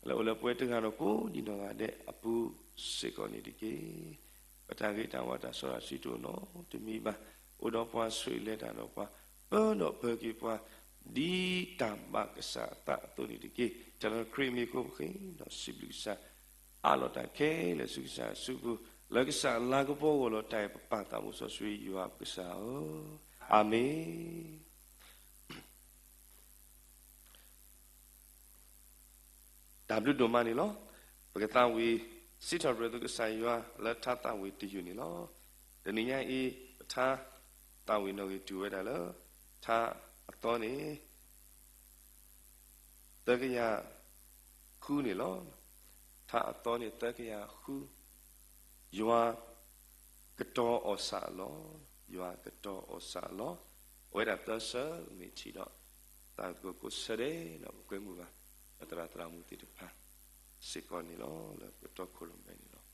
လၢအိၣ်လၢပဝဲတဂၤဒီးကိးဒံနီၢ်ဂၤဒဲးအပူၤစ့ၢ်ကီးန့ၣ်တက့ၢ်. ပတၢ်ဂ့ၤတၢ်ဝါတၢ်စီတၢ်ဆှံတအိၣ်နီတမံၤဘၣ်. အိၣ်ဒီးပှၤဆိၣ်ဂ့ၤလဲၤတၢ်ဒီးပှၤ ပၢဒီးပၢၤက့ၤပှၤ ဒ်တၢ်ဘၣ်ကစၢ်အသးအသိးန့ၣ်တက့ၢ်. တၢ်လၢခရံာ်မံၤအဃိပဃ့ဒီးစံးဘျုးကစၢ် အးလီၤတၢ်ခဲလၢာ်ဆူကစၢ်အစုပူၤ လၢကစၢ်အလၤကပီၤဂီၢ်လီၤတၢ်အံၤ ပပၢ်သးမူစီဆှံယွၤပကစၢ်ဧၢ, အၤမ့ၣ်. တၢ်ဘျုးဒိၣ်မးန့ၣ်လီၤ. ပကသးဝံၣ်စံးထီၣ်ပတြၢၤသုကစၢ်ယွၤလၢထါသးဝံၣ်တယုၢ်န့ၣ်လီၤ. တနံၤညါအံၤ ပထါသးဝံၣ်နီၣ်ဂံၢ်တုၤဝဲဒၣ်လၢ ထါအသီန့ၣ် သၢကယၤဃုန့ၣ်လီၤ. ထါအသီန့ၣ်သၢကယၤဃု, ယွၤကတီၤအီၣ်ဆၣ်အလီၢ်, ယွၤကတီၤအီၣ်ဆၣ်အလီၢ်, အဝဲဒၣ်သၢဆၢမ့ၢ်ထံၣ်ဒီး သးကကိးဆၢဒဲးဒီးပကွဲမုာ်ဘၣ် ပသရၣ်သရၣ်မုၣ်သ့ၣ်တဖၣ်စ့ၢ်ကီးန့ၣ်လီၤ. လၢပကတီခိၣ်ရိၣ်မဲန့ၣ်လီၤ.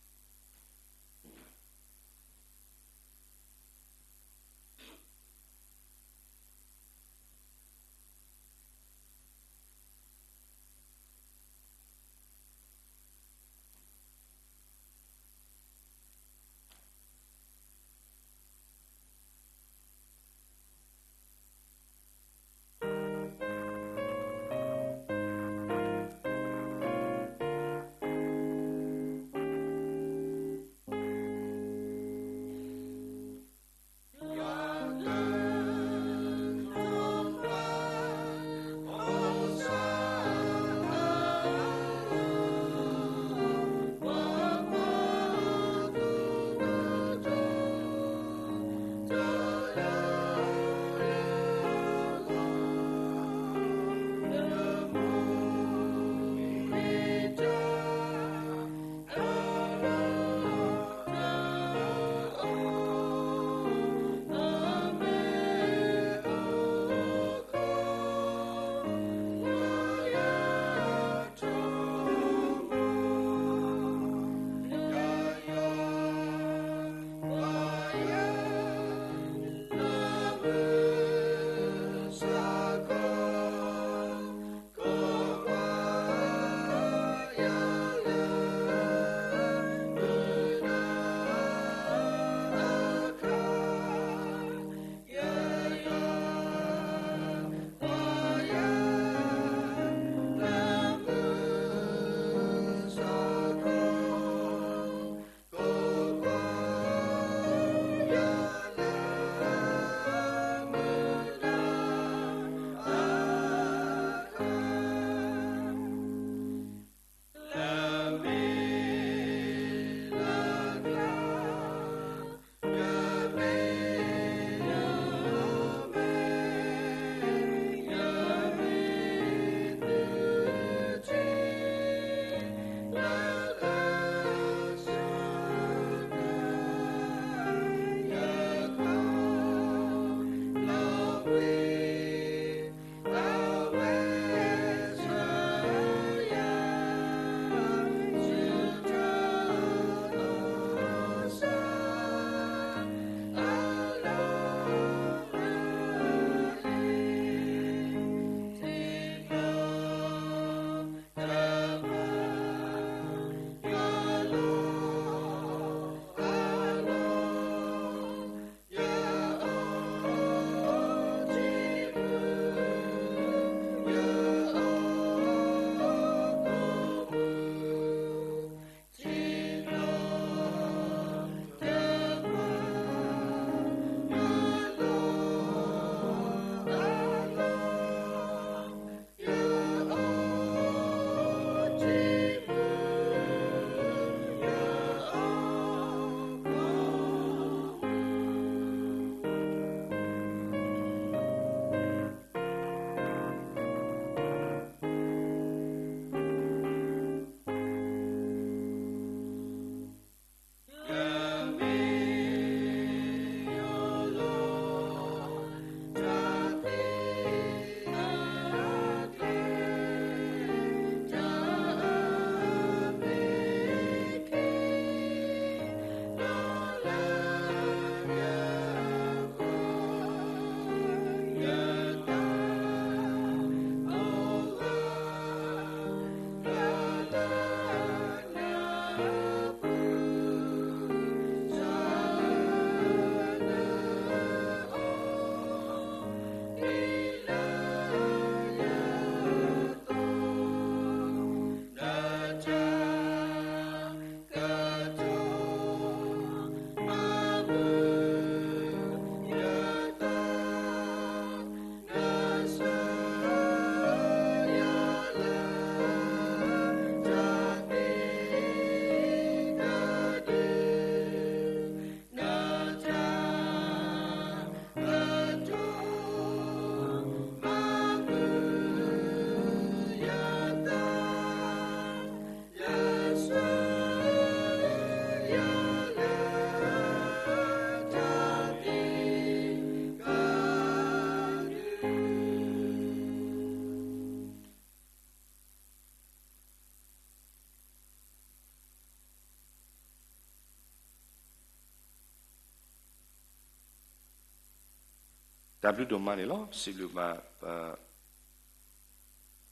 တၢ်ဘျုးဒိၣ်မးန့ၣ်လီၤ. စံးဘျုးဘၣ်ပ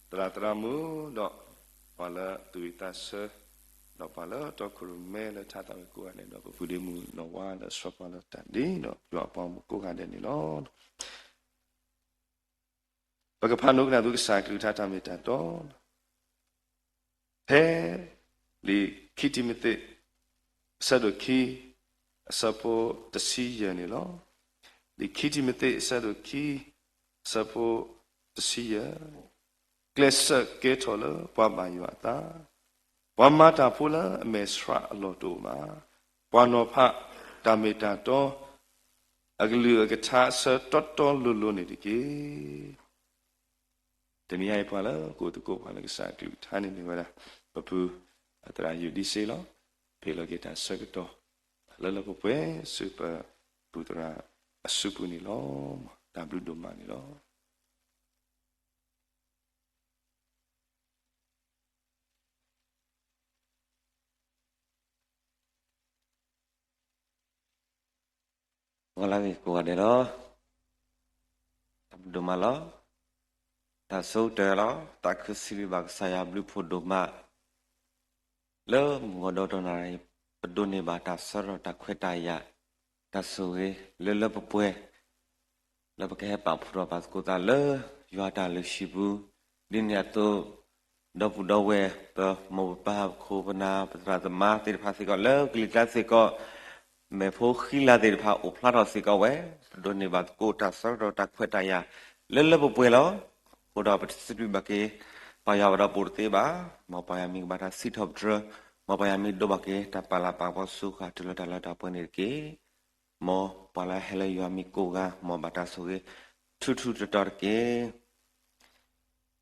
သရၣ်သရၣ်မုၣ်ဒီး ပှၤလၢသူၣ်ဝံၣ်သးဆၢ ဒီးပှၤလၢတီခိၣ်ရိၣ်မဲလၢထါသးဝံၣ်ကိးဂၤဒဲး ဒီးပပုၢ်ဒ့မုၣ်နီၢ်ဝါလၢဆှၢပှၤလၢတၢ်ဒ့ဒီး ယွၤအပှၤမုၣ်ကိးဂၤဒဲးန့ၣ်လီၤ. ပကဖးနုာ်ကနၣ်သုကစၢ်အကလုၢ်ကထါတၢ်မ့ၢ်တၢ်တီ ဖဲလံာ်ခံတံၤမသ့း အဆၢဒိၣ်ခံ အဆၢဖိတဆံယဲၢ်န့ၣ်လီၤ. လံာ်ခံတံၤမသ့း အဆၢဒိၣ်ခံ အဆၢဖိတဆံယဲၢ်, ကျဲးစၢးကဲထီၣ်လၢပှၤဘၣ်ယွၤအသး, ပှၤမၤတၢ်ဖိလၢအမဲာ်ဆှးအလီၢ်တအိၣ်ဘၣ်, ပှၤနီၤဖးတၢ်မ့ၢ်တၢ်တီ အကလုၢ်အကထါအဆၢတီတီလိၤလိၤန့ၣ်တက့ၢ်. တနံၤအံၤ ပှၤလၢကိးသကိးပှၤလၢကစၢ်အကလုၢ်ကထါန့ၣ်မ့ၢ်ဝဲဒၣ် ပပုၢ်သရၣ်ယိၣ်ဒံစ့လီၤ. ပဟ့ၣ်လီၤက့ၤတၢ်ဆၢကတီၢ် လၢလၢပှဲၤပှဲၤဆူပပုၢ်သရၣ်အစုပူၤန့ၣ်လီၤ. တၢ်ဘျုးဒိၣ်မးန့ၣ်လီၤ. ဂီၤလၢဂ့ၤကိးဂၤဒဲးလီၤ. တၢ်ဘျုးဒိၣ်မးလီၤ. တၢ်ဆိကတၢၢ်လီၤ. သးခုစံးဘျုးဘၣ်ကစၢ်ယွၤဘျုးဖှိၣ်ဒိၣ်မး လၢမုၢ်ဂီၤဒီတနၤအံၤ ပဒိးန့ၢ်ဘၣ်တၢ်ဆၢထီၣ်တၢ်ခွဲးတၢ်ယာ် တၢ်ဆိၣ်ဂ့ၤလၢလၢပှဲၤပှဲၤ လၢပကဟဲပာ်ဖှိၣ်ထီၣ်ဘၣ်သကိးသးလၢ ယွၤတၢ်လုၢ်ဟံၣ်ပူၤ, ဒ်န့ၣ်အသိး ဒီပုၢ်ဒီဝဲၢ် ပမိၢ်ပပၢ် ပခိၣ်ပနၢ် ပသရၣ်သမါသ့ၣ်တဖၣ်စ့ၢ်ကီး လၢကလံၤကျါစ့ၢ်ကီး မဲာ်ဖိဃံလၤသ့ၣ်တဖၣ်အိၣ်ဖျါထီၣ်စ့ၢ်ကီးဝဲ, ပဒိးန့ၢ်ဘၣ်သကိးတၢ်ဆၢထီၣ်တၢ်ခွဲးတၢ်ယာ် လၢလၢပှဲၤပှဲၤလီၤ. အဃိဒီးပတစံးဘျုးဘၣ်က့ၤ ပၢ်ယွၤဘၣ်ဒီးပအိၣ်တသ့ဘၣ်, မ်ပၢ်ယွၤမ့ၢ်ကဘၣ်တၢ်စံးထီၣ်ပတြၢၤ, မ်ပၢ်ယွၤမ့ၢ်ဒိးဘၣ်က့ၤ တၢ်ပာ်လၤပာ်ကပီၤဆူဃၣ်တုၤလၢတၢ်လၢတၢ်ပှဲၤန့ၣ်တက့ၢ်. မ်ပှၤလၢဟဲလၢယွၤမံၤကိးဂၤ မ်ဘၣ်တၢ်ဆိၣ်ဂ့ၤ ထူထူတီတီတက့ၢ်.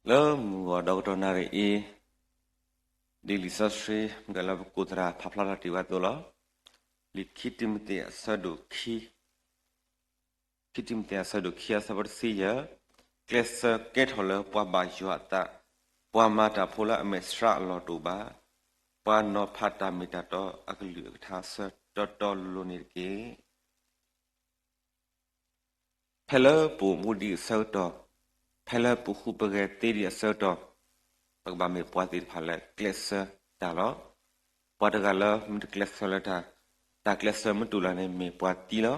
လၢမုၢ်ဂီၤဒီကတီၢ်နၣ်ရံၣ်အံၤ, ဒ်လံာ်စီဆှံ မ့ၢ်လၢပကိးသရၣ် ဖးဖျါထီၣ်တ့ၢ်ဝဲအသိးလီၤ. လံာ်ခံတံၤမသ့းအဆၢဒိၣ်ခံ, ခံတံၤမသ့းအဆၢဒိၣ်ခံ အဆၢဖိတဆံယဲၢ်, ကျဲးစၢးကဲထီၣ်လၢပှၤဘၣ်ယွၤအသး, ပှၤမၤတၢ်ဖိလၢအမဲာ်ဆှးအလီၢ်တအိၣ်ဘၣ်, ပှၤနီၤဖးတၢ်မ့ၢ်တၢ်တီအကလုၢ်အကထါအဆၢတီတီလိၤလိၤန့ၣ်တက့ၢ်. ဖဲလၢပအိၣ်မူဒံးအဆၢကတီၢ်, ဖဲလၢပဟူးပဂဲၤသ့ဒံးအဆၢကတီၢ်, ပကဘၣ်မ့ၢ်ပှၤသ့ၣ်တဖၣ်လၢကျဲးစၢးတၢ်လီၤ. ပှၤတဂၤလၢမ့ၢ်တကျဲးစၢးလၢတၢ်, တၢ်ကျဲးစၢးမ့ၢ်တူၢ်လၢ်န့ၣ် မ့ၢ်ပှၤသံလီၤ.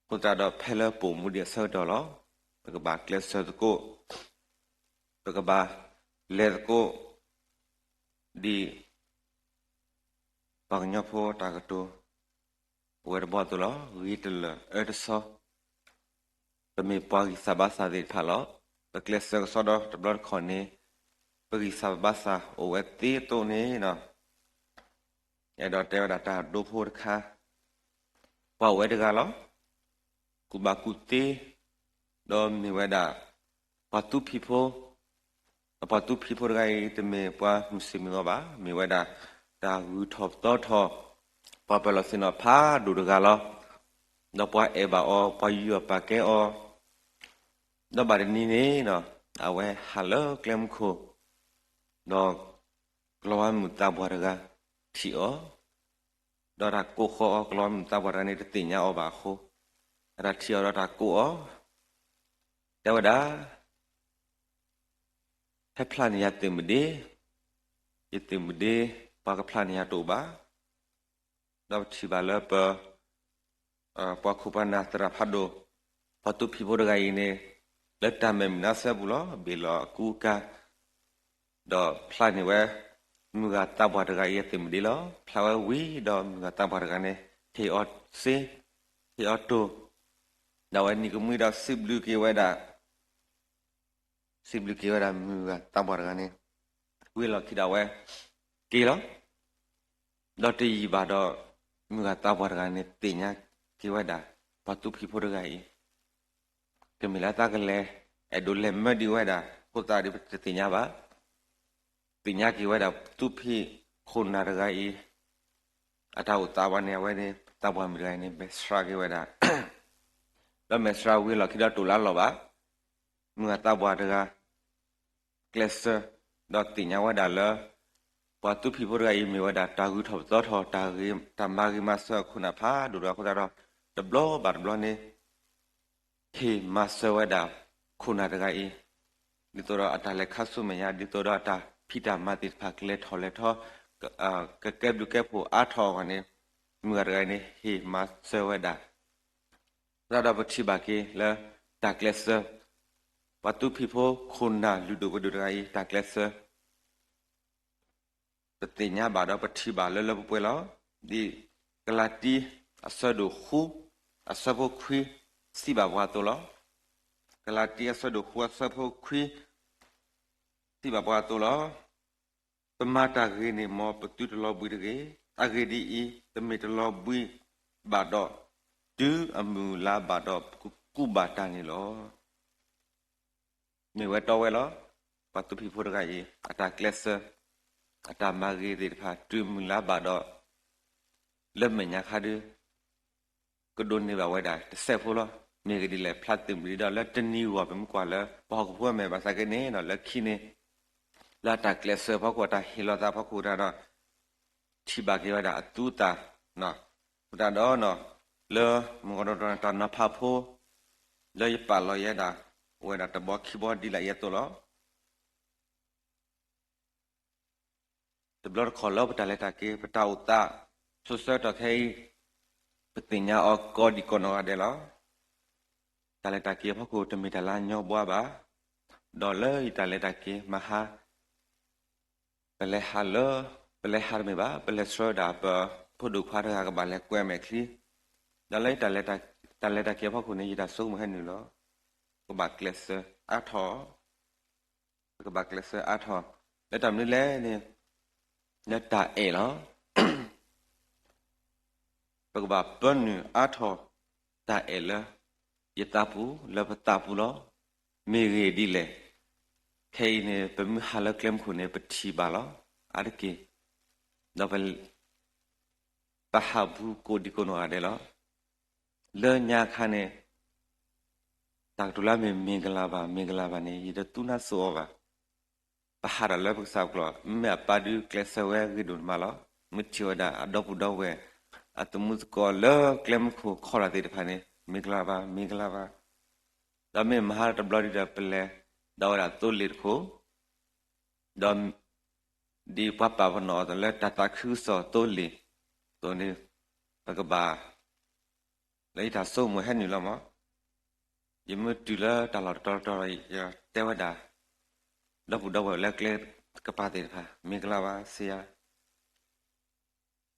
အဃိသတးဒီး ဖဲလၢပအိၣ်မူဒံးအဆၢကတီၢ်လီၤ. ပကဘၣ်ကျဲးစၢးသကိး, ပကဘၣ်လဲၤသကိး ဒ်ပှၤကညီဖိတၢ်ကတိၤ အဝဲတဘီအသိးလီၤ. ဂ့ၤတလၢာ်အၢတဆီ, ပမ့ၢ်ပှၤဂံၢ်စၢ်ဘါစၢ်သ့ၣ်တဖၣ်လီၤ. ပကျဲးစၢးကစီဒီတဘျီတခီၣ်န့ၣ်, ပဂံၢ်စၢ်ဘါစၢ်အိၣ်ဝဲသ့အသိးန့ၣ်ဒီး, အဲၣ်ဒိးတဲဝဲဒၣ်တၢ်ဒိဖိတခါ, ပှၤအိၣ်ဝဲတဂၤလီၤ. ကူၣ်ဘၣ်ကူၣ်သ့, ဒီးမ့ၢ်ဝဲဒၣ် ပှၤသူဖံးဖိ, ဒီးပှၤသူဖံးဖိတဂၤအံၤ တမ့ၢ်ပှၤမုၢ်ဆ့ၣ်မုၢ်ဂီၤဘၣ်, မ့ၢ်ဝဲဒၣ် တၢ်ဂုၤထီၣ်ပသီထီၣ်, ပှၤပၢၤလီၢ်ဆ့ၣ်နီၤဖးဒိၣ်တဂၤလီၤ. ဒီးပှၤအဲၣ်ဘၣ်အီၤ, ပှၤယူးယီၣ်ပာ်ကဲအီၤ, ဒီးဘၣ်တနံၤန့ၣ်ဒီး, အဝဲဟးလၢကျဲမုၢ်ခိၣ်, ဒီး ကလီၤဝါမုၢ်သးပှၢ်တဂၤထံၣ်အီၤ, ဒီးတၢ်ကိးဃီအီၤ, ကလီၤဝါမုၢ်သးပှၢ်တဂၤန့ၣ် တသ့ၣ်ညါအီၤဘၣ်အဃိ, အတၢ်ထံၣ်အီၤဒီးတၢ်ကိးအီၤ, တဲဝဲဒၣ်, ဟဲဖျါန့ၢ်ယၤသ့ၣ်မုၣ်ဒ့, ယသ့ၣ်မုၣ်ဒ့, ပှၤကဖျါန့ၢ်ယၤတအိၣ်ဘၣ်. ဒီးပထံၣ်ဘၣ်လၢပ ပှၤခိၣ်ပှၤနၢ်သရၣ်ဖးဒိၣ်, ပှၤသူဖံးဖိတဂၤအံၤန့ၣ်, လၢတၢ်မဲာ်မုာ်နါစၢၤပူၤလီၤ. ဘ့ၣ်လီၤအကူအကၤ, ဒီးဖျါန့ၢ်ဝဲ မုၢ်ဂၤသးပှၢ်တဂၤအံၤအသ့ၣ်မုၣ်ဒ့လီၤ. ဖျါဝဲဝံၤဒီးမုၢ်ဂၤသးပှၢ်တဂၤန့ၣ် ဟ့ၣ်အီၤစ့, ဟ့ၣ်အီၤတိၢ်, ဒီးအဝဲနံၤကမှံဒီးစံးဘျုးက့ၤဝဲဒၣ် စံးဘျုးက့ၤဝဲဒၣ်မုၢ်ဂၤသးပှၢ်တဂၤန့ၣ်, ဝံၤအလီၢ်ခံဒီးအဝဲက့ၤလီၤ. ဒီးတယံာ်ဘၣ်ဒီး မုၢ်ဂၤသးပှၢ်တဂၤန့ၣ် သ့ၣ်ညါက့ၤဝဲဒၣ် ပှၤသူဖံးဖိတဂၤအံၤ, တမ့ၢ်လၢသးကလဲၤအဲၣ်ဒိးလဲၤမၢဒံးဝဲဒၣ်အဃိသတးဒီး ပတသ့ၣ်ညါဘၣ်. သ့ၣ်ညါက့ၤဝဲဒၣ် သူဖံးခိၣ်နၢ်တဂၤအံၤ အတၢ်အိၣ်သးဝဲန့ၣ် အဝဲန့ၣ် သးပှၢ်မုၣ်တဂၤအံၤန့ၣ် မဲာ်ဆှးက့ၤဝဲဒၣ် ဒီးမဲာ်ဆှးဝံၤအလီၢ်ခံဒီးတအိၣ်လၢအလီၢ်ဘၣ်. မုၢ်ဂၤသးပှၢ်တဂၤ ကျဲးစၢး ဒီးသ့ၣ်ညါဝဲဒၣ်လၢ ပှၤသူဖံးဖိတဂၤအံၤမ့ၢ်ဝဲဒၣ် တၢ်ဂုၤထီၣ်ပသီထီၣ် တၢ်မၤဂ့ၤမၤစၢၤအခိၣ်နၢ်ဖးဒိၣ်တဂၤအဃိသတးဒီး တဘျီဘၣ်တဘျီန့ၣ် ဟ့ၣ်မၤစၢၤဝဲဒၣ် ခိၣ်နၢ်တဂၤအံၤ, ဒ်သိးဒီးအတၢ်လဲၤခါဆူမဲာ်ညါ ဒ်သိးဒီးအတၢ်ဖံးတၢ်မၤသ့ၣ်တဖၣ် ကလဲၤထီၣ်လဲၤထီ, ကကဲဘျုးကဲဖှိၣ်အါထီၣ်အဂီၢ်န့ၣ်, မုၢ်ဂၤတဂၤအံၤန့ၣ် ဟ့ၣ်မၤစၢၤဝဲဒၣ် သတးဒီးပထံၣ်ဘၣ်က့ၤလၢ တၢ်ကျဲးစၢး, ပှၤသူဖံးဖိခိၣ်နၢ်လုၢ်ဒိၣ်ပှ့ၤဒိၣ်တဂၤအံၤ တၢ်ကျဲးစၢး ပသ့ၣ်ညါဘၣ်ဒီးပထံၣ်ဘၣ်လၢလၢပှဲၤပှဲၤလီၤ. ဒ်ကလၤတံ အဆၢဒိၣ်ဃု အဆၢဖိခွံ စံးဘၣ်ပှၤအသိးလီၤ. ကလၤတံ အဆၢဒိၣ်ဃု အဆၢဖိခွံ စံးဘၣ်ပှၤအသိးလီၤ. ပမၤတၢ်ဂ့ၤန့ၣ် မ်ပသုတလီၤဘှံးတဂ့ၤ. အဂ့ၢ်ဒ်အံၤ, ပမ့ၢ်တလီၤဘှံးဘၣ်ဒီး, တုၤအမုၢ်လါဘၣ်ဒီး ပကကူးဘၣ်တၢ်န့ၣ်လီၤ. မ့ၢ်ဝဲတီဝဲလီၤ. ပှၤသူဖံးဖိတဂၤအံၤ အတၢ်ကျဲးစၢး, အတၢ်မၤဂ့ၤသ့ၣ်တဖၣ် တုၤမုၢ်လါဘၣ်ဒီး လၢမဲာ်ညါခါဒုး ကဒိးန့ၢ်ဘၣ်ဝဲဒၣ်တစဲးဖိလီၤ. မ့ၢ်ဂ့ၢ်ဒ်လဲၣ်, ဖျါသုးမုၢ်ဒံးဒီး လၢတနံၤအဂီၢ် ပမ့ၢ်ကွၢ်လၢပဟီၣ်ခိၣ်ဖိအမဲာ် ဘၣ်ဆၣ်က့န့ၣ် လၢခံန့ၣ် လၢအတၢ်ကျဲးစၢးဖီခိၣ် အတၢ်ဟ့ၣ်လီၤသးဖီခိၣ်တၢ်ဒီး ထံၣ်ဘၣ်က့ၤဝဲဒၣ်အသူအသၣ်, အဃိသတးဒီး လၢမုၢ်ဂီၤဒီးတၢ်နီၤဖးဖိ လၢယပာ်လီၤယဲဒၣ် အိၣ်ဝဲဒၣ်တဘီခံဘီဒ်လဲၣ်အံၤအသိးလီၤ. တဘျီတခီၣ်လၢပတၢ်လဲၤတၢ်က့ၤ ပတၢ်အိၣ်သး စိၤဆၢကတီၢ်ခဲအံၤ ပသ့ၣ်ညါအီၤကိးဒံးကိးနီၢ်ဂၤဒဲးလီၤ. တၢ်လဲၤတၢ်က့ၤအဖီခိၣ် တမ့ၢ်တၢ်လၢအညီဘှါဘၣ်. ဒီးလၢယတၢ်လဲၤတၢ်က့ၤမဟါ ပလဲၤဟးလၢ, ပလဲၤဟးတမ့ၢ်ဘၣ်, ပလဲၤဆှၢဒၣ်ပဖိဒိၣ်ခွါတဂၤကဘၣ်လဲၤကွဲမဲာ်ချံ, ဒီးလၢယတၢ်လဲၤတၢ်က့ၤအဖီခိၣ်န့ၣ် ယတၢ်ဆိကမိၣ်ဟဲနုာ်လီၤ. ပကဘၣ်ကျဲးစၢးအါထီၣ်, ပကဘၣ်ကျဲးစၢးအါထီၣ်, လၢတၢ်မနုၤလဲၣ်န့ၣ်, လၢတၢ်အဲၣ်လီၤ. ပကဘၣ်ပၢနုာ်အါထီၣ် တၢ်အဲၣ်လၢယသးပူၤ လၢပသးပူၤလီၤ. မ့ၢ်ဂ့ၢ်ဒ်လဲၣ်, ခဲအံၤန့ၣ် ပမ့ၢ်ဟးလၢကျဲမုၢ်ခိၣ်န့ၣ် ပထံၣ်ဘၣ်လီၤ. အါတက့ၢ်, ဒီးပ, ပဟးဘူးကိးဒံးကိးနီၢ်ဂၤဒဲးလီၤ. လၢညါခါန့ၣ် တၢ်ကတိၤလၢမ့ၢ်မ့ၢ်ကလၤဘၣ် မ့ၢ်ကလၤဘၣ်န့ၣ် ယတသူနၢ်စိအီၤဘၣ်. ပဟးဒီးလၢပကစၢ်ပကျိာ်, မ့မ့ၢ်အပၢ်ဒုးကျဲးစၢးဝဲဂ့ၤဒိၣ်မးလီၤ. မ့ၢ်ထံၣ်ဝဲဒၣ်အဒီပုၢ်ဒီဝဲၢ် အသမူသကိးလၢကျဲမုၢ်ခိၣ်ခီၣ်တၢ်သ့ၣ်တဖၣ်န့ၣ် မ့ၢ်ကလၤဘၣ် မ့ၢ်ကလၤဘၣ်. ဒီးမ့ၢ်မဟါတဘျီဒုဒီး ပလဲၤဒီးဝဲဒၣ်သိလ့ၣ်တခိၣ်, ဒီး ဒ်ပှၤပာ်ပနီၣ်အီၤလၢတၢ်သးခုကစီၣ်သိလ့ၣ်, အသိးန့ၣ် ပကဘၣ်, လၢယတၢ်ဆိကမိၣ်ဟဲနုာ်လီၤမး, ယမ့ၢ်တုၤလၢတၢ်လီၢ်တတီၤတတီၤ ယတဲဝဲဒၣ် ဒီပုၢ်ဒီဝဲၢ်လၢကျဲကပၤသ့ၣ်တဖၣ် မ့ၢ်ကလၤဘၣ် စ့ယၤ,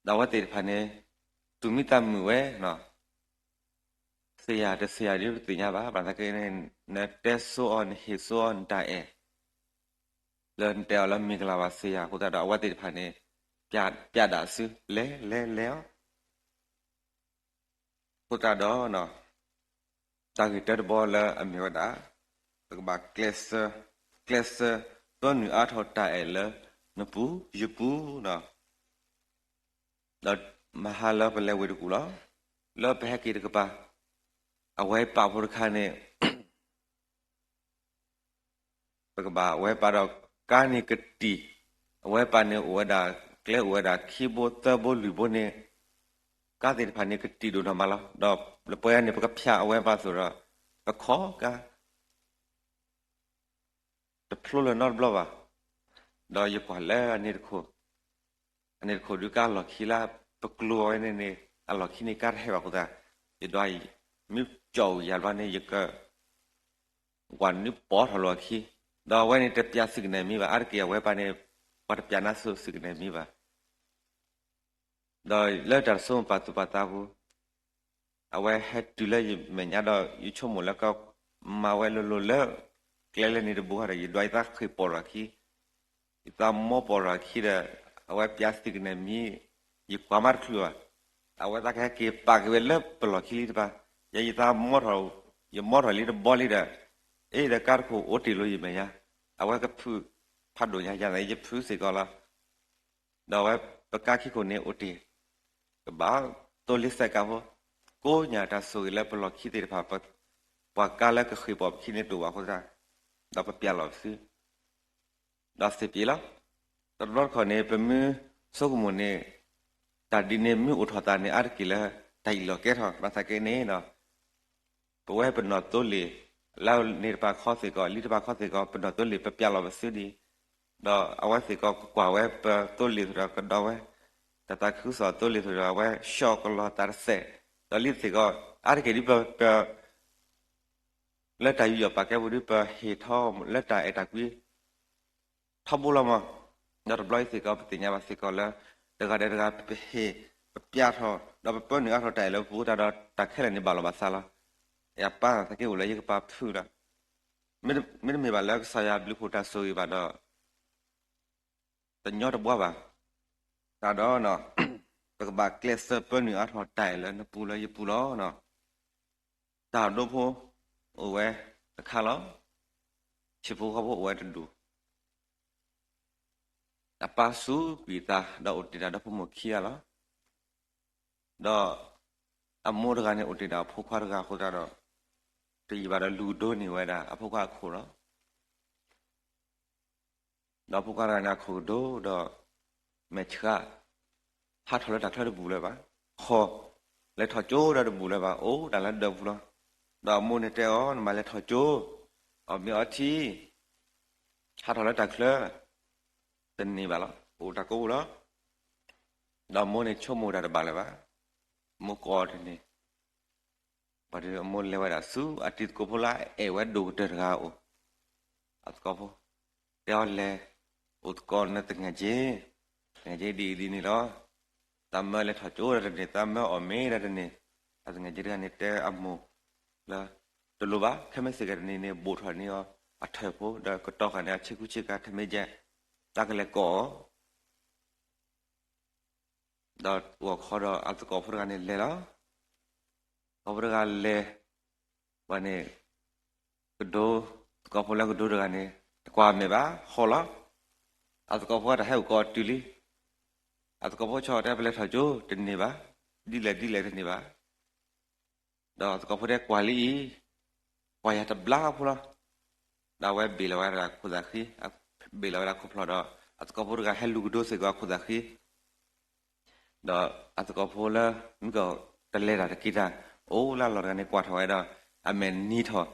ဒီးအဝဲသ့ၣ်တဖၣ်န့ၣ် သူၣ်မံသးမုာ်ဝဲ, စ့ယၤတစ့ယၤဒ် ပသ့ၣ်ညါဘၣ်, ဘၣ်ဆၣ်က့န့ၣ် နတဲဆိအီၤ နဟ့ၣ်ဆိအီၤနတၢ်အဲၣ် လၢနတဲအီၤလၢမ့ၢ်ကလၤဘၣ် စ့ယၤအဃိသတးဒီး အဝဲသ့ၣ်တဖၣ်န့ၣ် ပျးဒၣ်စု လဲၤလဲၤလဲၤအီၤ, အဃိသတးဒီး တၢ်ဂ့ၢ်တၢတဘီလၢအမ့ၢ်ဝဲဒၣ် ပကဘၣ်ကျဲးစၢး, ကျဲးစၢးပၢနုာ်အါထီၣ်တၢ်အဲၣ်လၢနပူၤယပူၤ, ဒီးမဟါလၢပလဲၤဝ့ၢ်တကူၣ်လီၤ, လၢပဟဲက့ၤတကပၤ အဝဲပာ်ဖိတခါန့ၣ် ပကဘၣ်အဝဲပာ်ဒီးကါန့ၣ်ကတံာ်, အဝဲပာ်န့ၣ်အိၣ်ဝဲဒၣ် ကျဲအိၣ်ဝဲဒၣ်ခံဘိသၢဘိလွံၢ်ဘိန့ၣ်, ကါသ့ၣ်တဖၣ်န့ၣ်ကတံာ်ဒိၣ်နီၢ်မးလီၤ. ဒီးလၢပှဲၤန့ၣ် ပကဖၠးအဝဲပာ်သိးဒီး ပခီကါ တဖျိလၢၤနီတဘျီဘၣ်. ဒီးယကွၢ်လၢအန့ၣ်တခိၣ်, အန့ၣ်တခိၣ်ဒုးကါအလီၢ်ခံလၢ ပကျိၤဝဲန့ၣ်န့ၣ် အလီၢ်ခံန့ၣ်ကါတဟဲဘၣ်အဃိသတး, ယဒွးအံၤ မ့ၢ်ကၠီၣ်အူယၤတဘျီန့ၣ် ယက ကွၢ်နုာ်ပိာ်ထီၣ်လီၤအခံ, ဒီးအဝဲန့ၣ်တပျးသုကနဲၣ်မံၤဘၣ်, အါတက့ၢ်အဝဲပာ်န့ၣ် ပှၤတပျးနါစိၤသုကနဲၣ်မံၤဘၣ်. ဒီးလၢတၢ်တဆိကမိၣ်ပာ်သူၣ်ပာ်သးပူၤ, အဝဲဟဲတုၤလၢယမဲာ်ညါဒီး ယဆိကမိၣ်လၢကမၤဝဲလိၤလိၤလၢ ကျဲလၢန့ၣ်တဘိဃီဒီး ယဒွးယသးဃ့ၢ်ပိာ်ထီၣ်အခံ, ယသးမီပိာ်ထီၣ်အခံဒီး အဝဲပျးသုကနဲၣ်မံၤ, ယကွၢ်မးတချုးဘၣ်, အဝဲသးကဟဲက့ၤပာ်က့ၤဝဲလၢပလီၢ်ခံလံတပၤ, ယဲယသးမီထီၣ်, ယမီထီၣ်လံတဘီလံဒီး, အ့ဒီးကါတခိၣ်အိၣ်တ့ၢ်လိာ်ယမဲာ်ညါ, အဝဲကဖုးဖးဒိၣ်ညါယၤန့ၣ် ယဖုးစ့ၢ်ကီးလီၤ. ဒီးအဝဲပကါခံခိၣ်န့ၣ်အိၣ်တ့ၢ်, ကဘၣ်သိလ့စဲးကါဖိ, ကိးညါတၢ်ဆိၣ်ဂ့ၤလၢပလီၢ်ခံသ့ၣ်တဖၣ်, ပှၤကါလၢကဃ့ၢ်ပိာ်ပခံန့ၣ်တအိၣ်ဘၣ်အဃိသတး, ဒီးပပျးလီၤပသု, ဒီးစ့ၢ်ကီးလီၤ. တဘျီတခီၣ်န့ၣ် ပမ့ၢ်ဆိကမိၣ်န့ၣ်, တၢ်ဒ်န့ၣ်မ့ၢ်အိၣ်ထီၣ်သးန့ၣ် အါတက့ၢ်လၢတၢ်အ့ၣ်လိာ်ကဲထီၣ်, ဘၣ်ဆၣ်က့န့ၣ်ဒီး ပဝဲပနီၢ်သိလ့ၣ် လၢန့ၣ်တပၤခီသ့ၣ်ကီး လံတပၤခီသ့ၣ်ကီး ပနီၢ်သိလ့ၣ် ပပျဲလီၤပသုဒံး, ဒီးအဝဲသ့ၣ်ကီးကကွၢ်ဝဲပသိလ့ၣ်သဒီးကဒီးဝဲ, တၢ်သးခုကစီၣ်သိလ့ၣ်သဒီး အဝဲဆှီကလီၤတၢ်တစဲး, ဒီးလံသ့ၣ်ကီး အါတက့ၢ်ဒ်ပ ပ လၢတၢ်ယူးယီၣ်ပာ်ကဲပူၤဒ်ပဟ့ၣ်ထီၣ်လၢတၢ်အဲၣ်တၢ်ကွံ ထီဘိလီၤမး, ဒီးတဘျီအံၤသ့ၣ်ကီး ပသ့ၣ်ညါဘၣ်စ့ၢ်ကီးလၢ တဂၤဒီးတဂၤ ပဟ့ၣ် ပပျဲထီၣ် ဒီးပပၢနုာ်အါထီၣ်တၢ်အဲၣ်လၢပပူၤတၢ်ဒီး တၢ်ခဲလၢာ်န့ၣ်ဘၣ်လီၤဘၣ်စးလီၤ. ယပၢ်သးက့အိၣ်လၢယကပာ်ဖုးဒီး မ့တမ့ၢ်ဘၣ်လၢကစၢ်ယွၤဘျုးဖှိၣ်တၢ်ဆိၣ်ဂ့ၤဘၣ်ဒီး တညီတဘှါဘၣ်. တၢ်ဒီး ပကဘၣ်ကျဲးစၢးပၢနုာ်အါထီၣ်တၢ်အဲၣ်လၢနပူၤလၢယပူၤလီၤ. တၢ်ဒိဖိအိၣ်ဝဲတခါလီၤ. ဆံးဖိဃီဖိအိၣ်ဝဲတဒူၣ်. အပၢ်စူးကွံာ်အသးဒီးအိၣ်တ့ၢ်တၢ်ဒီဖိမိၢ်ခံဂၤလီၤ. ဒီးအမိၢ်တဂၤန့ၣ်အိၣ်တ့ၢ်ဒီးအဖိခွါတဂၤအဃိသတးဒီး တယံာ်ဘၣ်ဒီးလူၤကဒိန့ၢ်ဝဲဒၣ်အဖိခွါအခိၣ်လီၤ. ဒီးဖိခွါတဂၤန့ၣ်အခိၣ်ကဒိဒီး မဲာ်ဆှး ဟးထီၣ်လၢတၢ်ချၢတဘူၣ်လၢၤဘၣ်, ခီ လဲၤထီၣ်ကၠိဒီးတဘူၣ်လၢၤဘၣ်, အိၣ်ဒၣ်လၢဒၢးပူၤလီၤ. ဒီးအမိၢ်န့ၣ်တဲအီၤ နမၤလဲၤထီၣ်ကၠိ, အီၣ်မ့ၤအီထံ, ဟးထီၣ်လၢတၢ်ချၢ တန့ၢ်ဘၣ်လီၤ, အိၣ်တၢ်ကိးပူၤလီၤ. ဒီးအမိၢ်န့ၣ်ဆိကမိၣ်တၢ်တဘၣ်လၢၤဘၣ်, မိၢ်ကိးတန့ၢ် ဘၣ်ဒီးအမိၢ်လဲၤဝဲဒၣ်ဆူအတံၤသကိးဖိလၢအအဲၣ်ဝဲဒိၣ်ကတၢၢ်တဂၤအအိၣ်, အသကိးဖိ တဲအီၤလဲၤ အိၣ်သကိးနသငၢၣ်က့, သငၢၣ်က့ဒ်အံၤဒ်န့ၣ်လီၤ, သးမၢလဲၤထီၣ်ကၠိဒီးတန့ၢ်, သးမၢအီၣ်မ့ၤဒီးတန့ၢ်. အသငၢၣ်က့တဂၤန့ၣ်တဲအမိၢ်လၢ တလိၣ်ဘၣ်, ခဲမ့ၢ်စ့ၢ်ကီးတန့ၢ်န့ၣ် ဘိၣ်ထီၣ်န့ၢ်အီၤအထၢၣ်ဖိ ဒီးကတီၤဃာ်န့ၢ်အဆ့ကူဆ့ကၤထမ့ၢ်ကဲ, တၢ်ကလဲၤကိးအီၤ ဒီးဂီၤခီဒီးအသကိးဖိတဂၤန့ၣ်လဲၤလီၤ. သကိးဖိတဂၤလဲၤ, ဝဲန့ၣ် ကဒိ, သကိးဖိလၢကဒိတဂၤန့ၣ် တကွၢ်မဲာ်ဘၣ် ဟီၣ်လီၤ. အသကိးဖိတၢ်ဟဲအိၣ်ကိးတုၤလံ. အသကိးဖိဆီတဲပလဲၤထီၣ်ကၠိ တန့ၢ်ဘၣ်, ဒ်လဲၣ်ဒ်လဲၣ်တန့ၢ်ဘၣ်. ဒီးအသကိးဖိတဲကွၢ်လံအံၤ, ကွၢ်ယၤတဘျါဖိလီၤ. ဒီးအဝဲဘ့ၣ်လီၤဝဲဒၣ်ခိၣ်သၣ်ဃံ, ဘ့ၣ်လီၤဝဲဒၣ်ခိၣ်ဖျီၣ်ဒီး အသကိးဖိတဂၤဟဲလူၤကဒိစ့ၢ်ကီးအခိၣ်သၣ်ဃံ ဒီးအသကိးဖိလၢ မ့ၢ်ကီးတလဲၤတၢ်တက့ၤတၢ် အိၣ်လၢအလီၢ်တဂၤန့ၣ်ကွၢ်ထီၣ်ဝဲဒီး အမဲာ်နံၤထီၣ်,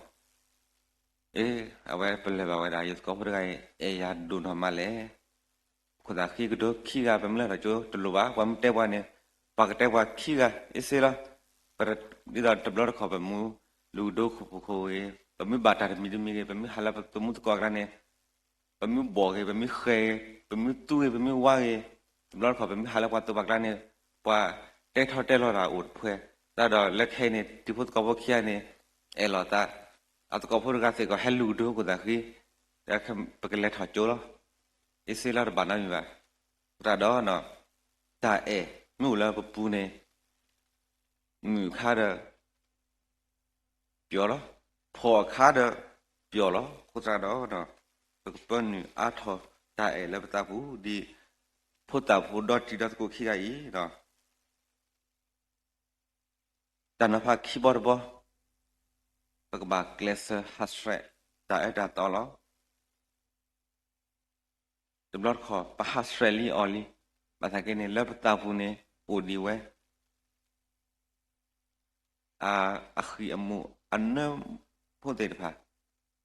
အ့ အဝဲပလၢၢ်ဘၣ်ဝဲဒၣ် ယသကိးဖိတဂၤအံၤ အဲၣ်ယၤဒိၣ်နီၢ်မးလဲၣ်. ခိၣ်သၣ်ဃံကဒိခံဂၤ ပမ့ၢ်လဲၤထီၣ်ကၠိတလိၣ်ဘၣ်, ပှၤမ့ၢ်တဲပှၤန့ၣ် ပှၤကတဲပှၤခံဂၤ အ့စ့လီၤ. ဒ်သိးတဘျီတခီၣ် ပမ့ၢ်လူၤကဒိခိၣ်ဖိခိၣ်ဂ့ၤ, ပမ့ၢ်ဘၣ်တၢ်တမံၤတမံၤဂ့ၤ, ပမ့ၢ်ဟးလၢပမူသကိးအကျါန့ၣ် ပမ့ၢ်ဘီၣ်ဂ့ၤ, ပမ့ၢ်ဃဲၤဂ့ၤ, ပမ့ၢ်သူဂ့ၤ, ပမ့ၢ်ဝါဂ့ၤ, တဘျီတခီၣ် ပမ့ၢ်ဟးလၢပှၤသိးပှၤကျါန့ၣ် ပှၤတဲထီၣ်တဲလီၤတၢ်အိၣ်တဖှဲ, တၢ်ဒီးလၢခဲအံၤန့ၣ် တံၤဖိသကိးဖိခံဂၤန့ၣ် အဲၣ်လိာ်သး, အသကိးဖိတဂၤစ့ၢ်ကီး ဟဲလူၤကဒိခိၣ်သၣ်ဃံ, ပကလဲၤထီၣ်ကၠိလီၤ. အ့စ့လီၤ တဘၣ်နီတမံၤဘၣ်. သတးဒီး တၢ်အဲၣ်မ့ၢ်အိၣ်လၢပပူၤန့ၣ် မုာ်အခါဒီး ပျီလီၤ, ဖှီၣ်အခါဒီး ပျီလီၤ. အဃိသတးဒီး ပကပၢနုာ်အါထီၣ်တၢ်အဲၣ်လၢပသးပူၤ ဒ်ဖိသၣ်ဖိဒီတံၤဒီသကိးခံဂၤအံၤ, တၢ်နီၤဖးခံဘီတဘီ, ပကဘၣ်ကျဲးစၢးဟးဆှဲးတၢ်အၢတၢ်သီလီၤ. တဘျီတခီၣ် ပဟးဆှဲးလံအီၤလံ, ဘၣ်ဆၣ်က့န့ၣ် လၢပသးပူၤန့ၣ် အိၣ်ဒံးဝဲ အဃံၢ်အမူးအနၢဖိသ့ၣ်တဖၣ်,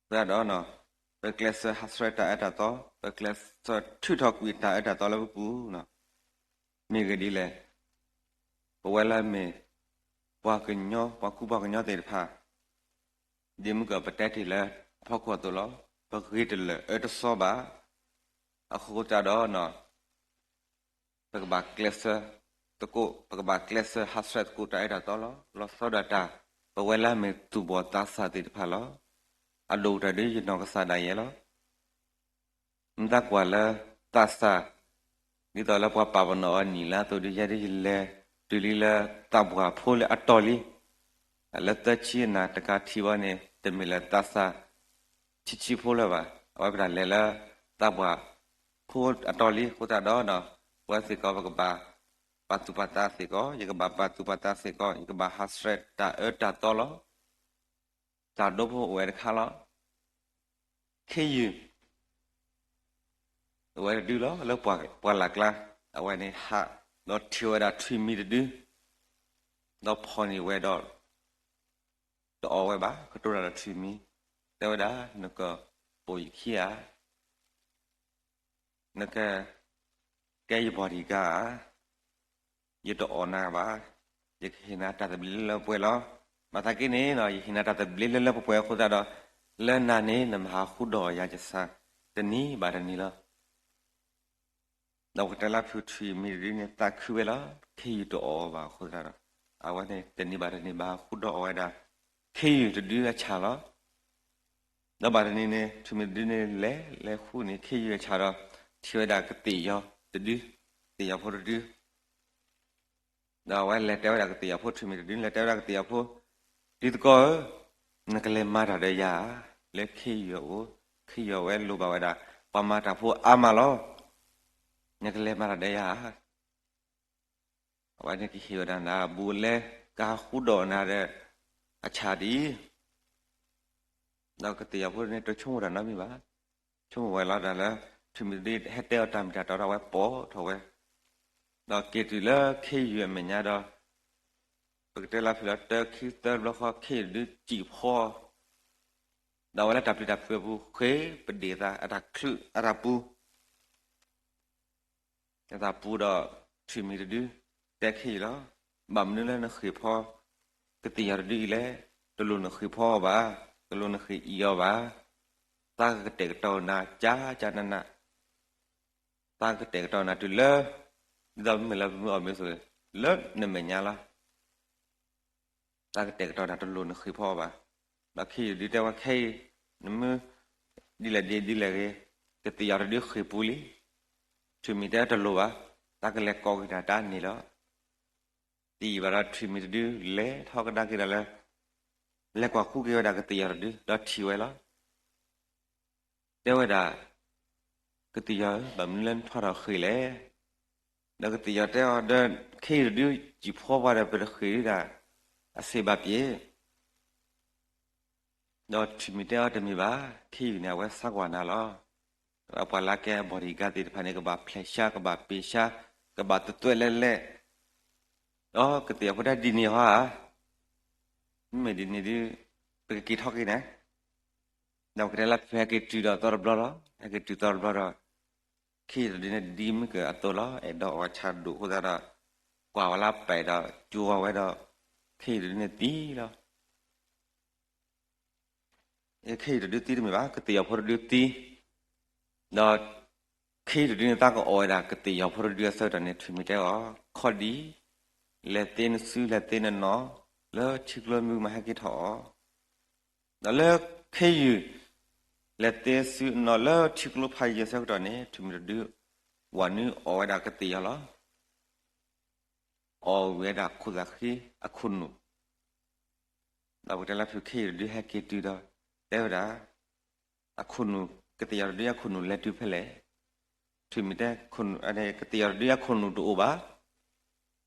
သတးဒီး ပကျဲးစၢးဟးဆှဲးတၢ်အၢတၢ်သီ, ပကျဲးစၢးထုးထီၣ်ကွံာ်တၢ်အၢတၢ်သီလၢပပူၤ, မ့ၢ်ဂ့ၢ်ဒ်လဲၣ်, ပဝဲလၢအမ့ၢ် ပှၤကညီ ပှၤကူပှၤကညီသ့ၣ်တဖၣ် ဒ်မ့ၢ်ကီးပတဲတ့ၢ်လၢအဖီခိၣ်အသိးလီၤ. ပဂ့ၤတလၢာ်အၢတစီဘၣ်. အဃိသတးဒီး ပကဘၣ်ကျဲးစၢးသကိး, ပကဘၣ်ကျဲးစၢးဟးဆှဲးသကိးတၢ်အၢတၢ်သီလီၤ. လီၤဆီဒၣ်တၢ် ပဝဲလၢအမ့ၢ်သူၣ်ဘီၣ်သးစၢ်သ့ၣ်တဖၣ်လီၤ. အဒိၣ်ကတၢၢ်ဒ်ယနီၢ်ကစၢ်ဒၣ်ယဲလီၤ. မ့ၢ်တၢ်ကွၢ်လၢသးစၢ်, ဒ်သိးလၢပှၤပာ်ပနီၣ်အီၤနံၣ်လၢအသိးဒ်ယဲဒ်ယလဲၤတုၤလံလၢသးပှၢ်ဖိလၢအတီၤလံ, လၢသၢဆံအနၤတကးထံၣ်ဘၣ်န့ၣ် တမ့ၢ်လၢသးစၢ်ဆံးဆံးဖိလၢၤဘၣ်. အဝဲပတၢ်လဲၤလၢသးပှၢ်ဖိအတီၤလံအဃိသတးဒီး ပဝဲစ့ၢ်ကီး ပကဘၣ်ပာ်သူၣ်ပာ်သးစ့ၢ်ကီး, ယကဘၣ်ပာ်သူၣ်ပာ်သးစ့ၢ်ကီး, ယကဘၣ်ဟးဆှဲးတၢ်အၢတၢ်သီလီၤ. တၢ်ဒိဖိအိၣ်ဝဲတခါလီၤ. ခ့ယုၢ် အိၣ်ဝဲတဒုလီၤ လၢပှၢ်လၢ်ကျါ, အဝဲန့ၣ်ဟးဒီးထံၣ်ဝဲဒၣ်ထွံၣ်မံၤတဒု, ဒီးဖီၣ်န့ၢ်ဝဲဒီး တ တအီၣ်ဝဲဘၣ်, ကတိၤတၢ်ဒီးထွံၣ်မံၤ, တဲဝဲဒၣ် နကပိာ်ယခံဧါ, နက ကဲယ bodyguard ဧါ, ယတအီၣ်နၤဘၣ်, ယကဟ့ၣ်နၤတၢ်သဘျ့လၢလၢပှဲၤပှဲၤလီၤ. ဘၣ်ဆၣ်က့န့ၣ် ယဟ့ၣ်နၤတၢ်သဘျ့လၢလၢပှဲၤပှဲၤအဃိသတးဒီး လၢနၤန့ၣ် နမၤဟးဃုဒီးယၤကစၢ် တနံၤဘၣ်တနံၤလီၤ. ဒီးပကတဲလၢဖုထွံၣ်မံၤတဒုန့ၣ် သးခုဝဲလီၤ. ခ့ယုၢ်တအီၣ်အီၤဘၣ်အဃိသတးဒီး အဝဲန့ၣ် တနံၤဘၣ်တနံၤဘၣ်ဟးဃုဒီးအီၣ်ဝဲဒၣ် ခ့ယုၢ်တဒုအဆၣ်လီၤ. ဒီးဘၣ်တနံၤန့ၣ် ထွံၣ်မံၤတဒုန့ၣ် လဲၤလဲၤဃုန့ၢ်ခ့ယုၢ်အဆၣ်ဒီး ထံၣ်ဝဲဒၣ်ကသ့ၣ်ယီၤတဒု, သ့ၣ်ယီၤဖိတဒု. ဒီးအဝဲလဲၤတဲဝဲဒၣ်ကသ့ၣ်ယီၤဖိ, ထွံၣ်မံၤတဒုန့ၣ် လဲၤတဲဝဲဒၣ်ကသ့ၣ်ယီၤဖိ, တံၤသကိးဧၢ, နကလဲၤမၤတၢ်ဒီးယၤဧါ, လၢခ့ယုၢ်အအိၣ်, ခ့ယုၢ်အဝဲလိၣ်ဘၣ်ဝဲဒၣ် ပှၤမၤတၢ်ဖိအါမးလီၤ. နကလဲၤမၤတၢ်ဒီးယၤဧါ. အဝဲန့ၣ်ကဟ့ၣ်ဝဲဒၣ်နၤ ဘူးလဲ ကဟးဃုဒီးနၤဒီး အဆၣ်ဒ်အံၤ. ဒီးကသ့ၣ်ယီၤဖိန့ၣ် တဆိကမိၣ်တၢ်နီတမံၤဘၣ်. ဆိကမိၣ်ဝဲလီၤဒၣ်လၢ ထွံၣ်မံၤတဒုဟဲတဲအီၤတၢ်မ့ၢ်တၢ်တီဒီး အဝဲပိာ်ထီၣ်ဝဲ. ဒီးက့ၤတုၤလၢခ့ယုၢ်အမဲာ်ညါဒီး ပကတဲလၢဖုလၢတၢ်ခံသၢဘျီဃီ ခ့ယုၢ်တဒုစံၣ်ဖီ ဒီးအဝဲလၢတၢ်ပျံၤတၢ်ဖုးအပူၤ ဃ့ပဒ့ၣ်သး အတၢ်ချုးအတၢ်ပူၤ အတၢ်ပူၤဒီး ထွံၣ်မံၤတဒု တဲခ့ယုၢ်လီၤ. ဘၣ်မနုၤလၢနဃ့ၢ်ဖီ ကသ့ၣ်ယီၤတဒုအံၤလဲၣ်. တလိၣ်နဃ့ၢ်ဖီအီၤဘၣ်, တလိၣ်နဃ့ၢ်အံၤအီၤဘၣ်. သးကကတဲာ်ကတီၤနၤ ကၢ်ကၢ်နးနး, သးကကတဲာ်ကတီၤနၤတုၤလၢ ဒ်သိးပမ့ၢ်လၢပမ့ၢ်အီၣ်မ့ၢ်ဆိၣ်ဂ့ၤ လၢနမဲာ်ညါလီၤ. သးကတဲာ်ကတီၤနၤ တလိၣ်နဃ့ၢ်ဖီအီၤဘၣ်. ဒီးခ့ယုၢ်တဒုတဲဝဲ ခဲအံၤ နမ့ၢ်ဒ်လဲၣ်ဒ်လဲၣ်ဂ့ၤ, ကသ့ၣ်ယီၤတဒုဃ့ၢ်ပူၤလံ. ထွံၣ်မံၤတဲတလိၣ်ဘၣ်, သးကလဲၤကိးက့ၤတၢ်တၢ်န့ၣ်လီၤ. တယံာ်ဘၣ်ဒီးထွံၣ်မံၤတဒုလဲၤထီၣ်ကဒါက့ၤဒီးလၢ လဲၤကွၢ်ဃုက့ၤဝဲဒၣ်ကသ့ၣ်ယီၤတဒု ဒီးထံၣ်ဝဲလီၤ. တဲဝဲဒၣ်, ကသ့ၣ်ယီၤဧၢ, ဘၣ်မနုၤလၢနထီၣ်ထီၣ်ဃ့ၢ်လဲၣ်. ဒီးကသ့ၣ်ယီၤတဲအီၤဒီး ခ့ယုၢ်တဒုစံၣ်ဖီပှၤဒီး ပတဃ့ၢ်ဒၣ်အစ့ၢ်ဘၣ်ပှဲၤ. ဒီးထွံၣ်မံၤတဲအီၤတမ့ၢ်ဘၣ်, ခ့ယုၢ်န့ၣ် အဝဲစးကွၢ်နၤလီၤ. ပှၤလၢကဲ bodyguard သ့ၣ်တဖၣ်န့ၣ် ကဘၣ်ဖျဲးဆှါ ကဘၣ်ပ့ၤဆှါ ကဘၣ်တသွဲလဲလဲ, ဒီးကသ့ၣ်ယီၤဖိတဲဒ်န့ၣ်ဟီဧါ. မ့မ့ၢ်ဒ်န့ၣ်ဒုး ပကက့ၤထီၣ်က့ၤန့ၣ်, ဒီးပကတဲလၢဖုဟဲက့ၤတုၤဒီးသီတဘျီလီၤ. ဟဲက့ၤတုၤသီတဘျီဒီး ခ့ယုၢ်တဒုန့ၣ် ဒ်မ့ၢ်ကအသိးလီၤ. အဲၣ်ဒိးအီၣ်ဝဲဆၣ်ဒိၣ်အဃိသတးဒီး ကွၢ်ဝဲလၢပဲာ်ဒီး ကၠိဝဲဒီး ခ့ယုၢ်တဒုန့ၣ်သံလီၤ. ခ့ယုၢ်တဒုသံတမ့ၢ်ဘၣ်, ကသ့ၣ်ယီၤဖိတဒုသံ, ဒီးခ့ယုၢ်တဒုန့ၣ် သးကအီၣ်ဝဲဒၣ်ကသ့ၣ်ယီၤဖိတဒုအဆၢကတီၢ်န့ၣ် ထွံၣ်မံၤတဲအီၤ, ခီဒံး လဲၤသ့နစု လဲၤသ့နနီၢ် လၢထံကျိမုၢ်မးဟဲက့ၤထီၣ်အီၤ. ဒီးလၢခ့ယုၢ် လဲၤသ့စုနီၢ်လၢထံကျိဖးယံၤအဆၢကတီၢ်န့ၣ် ထွံၣ်မံၤတဒု ဝၤနုအီၣ်ဝဲဒၣ်ကသ့ၣ်ယီၤလီၤ. အီၣ်ဝဲဒၣ်ခိၣ်သးဃံအခိၣ်နူာ်, ဒီးပကတဲလၢဖုခ့ယုၢ်တဒုဟဲက့ၤတုၤဒီး တဲဝဲဒၣ် အခိၣ်နူာ် ကသ့ၣ်ယီၤတဒုအခိၣ်နူာ်လဲၤတုၤဖဲလဲၣ်. ထွံၣ်မံၤတဲ ကသ့ၣ်ယီၤတဒုအခိၣ်နူာ်တအိၣ်ဘၣ်.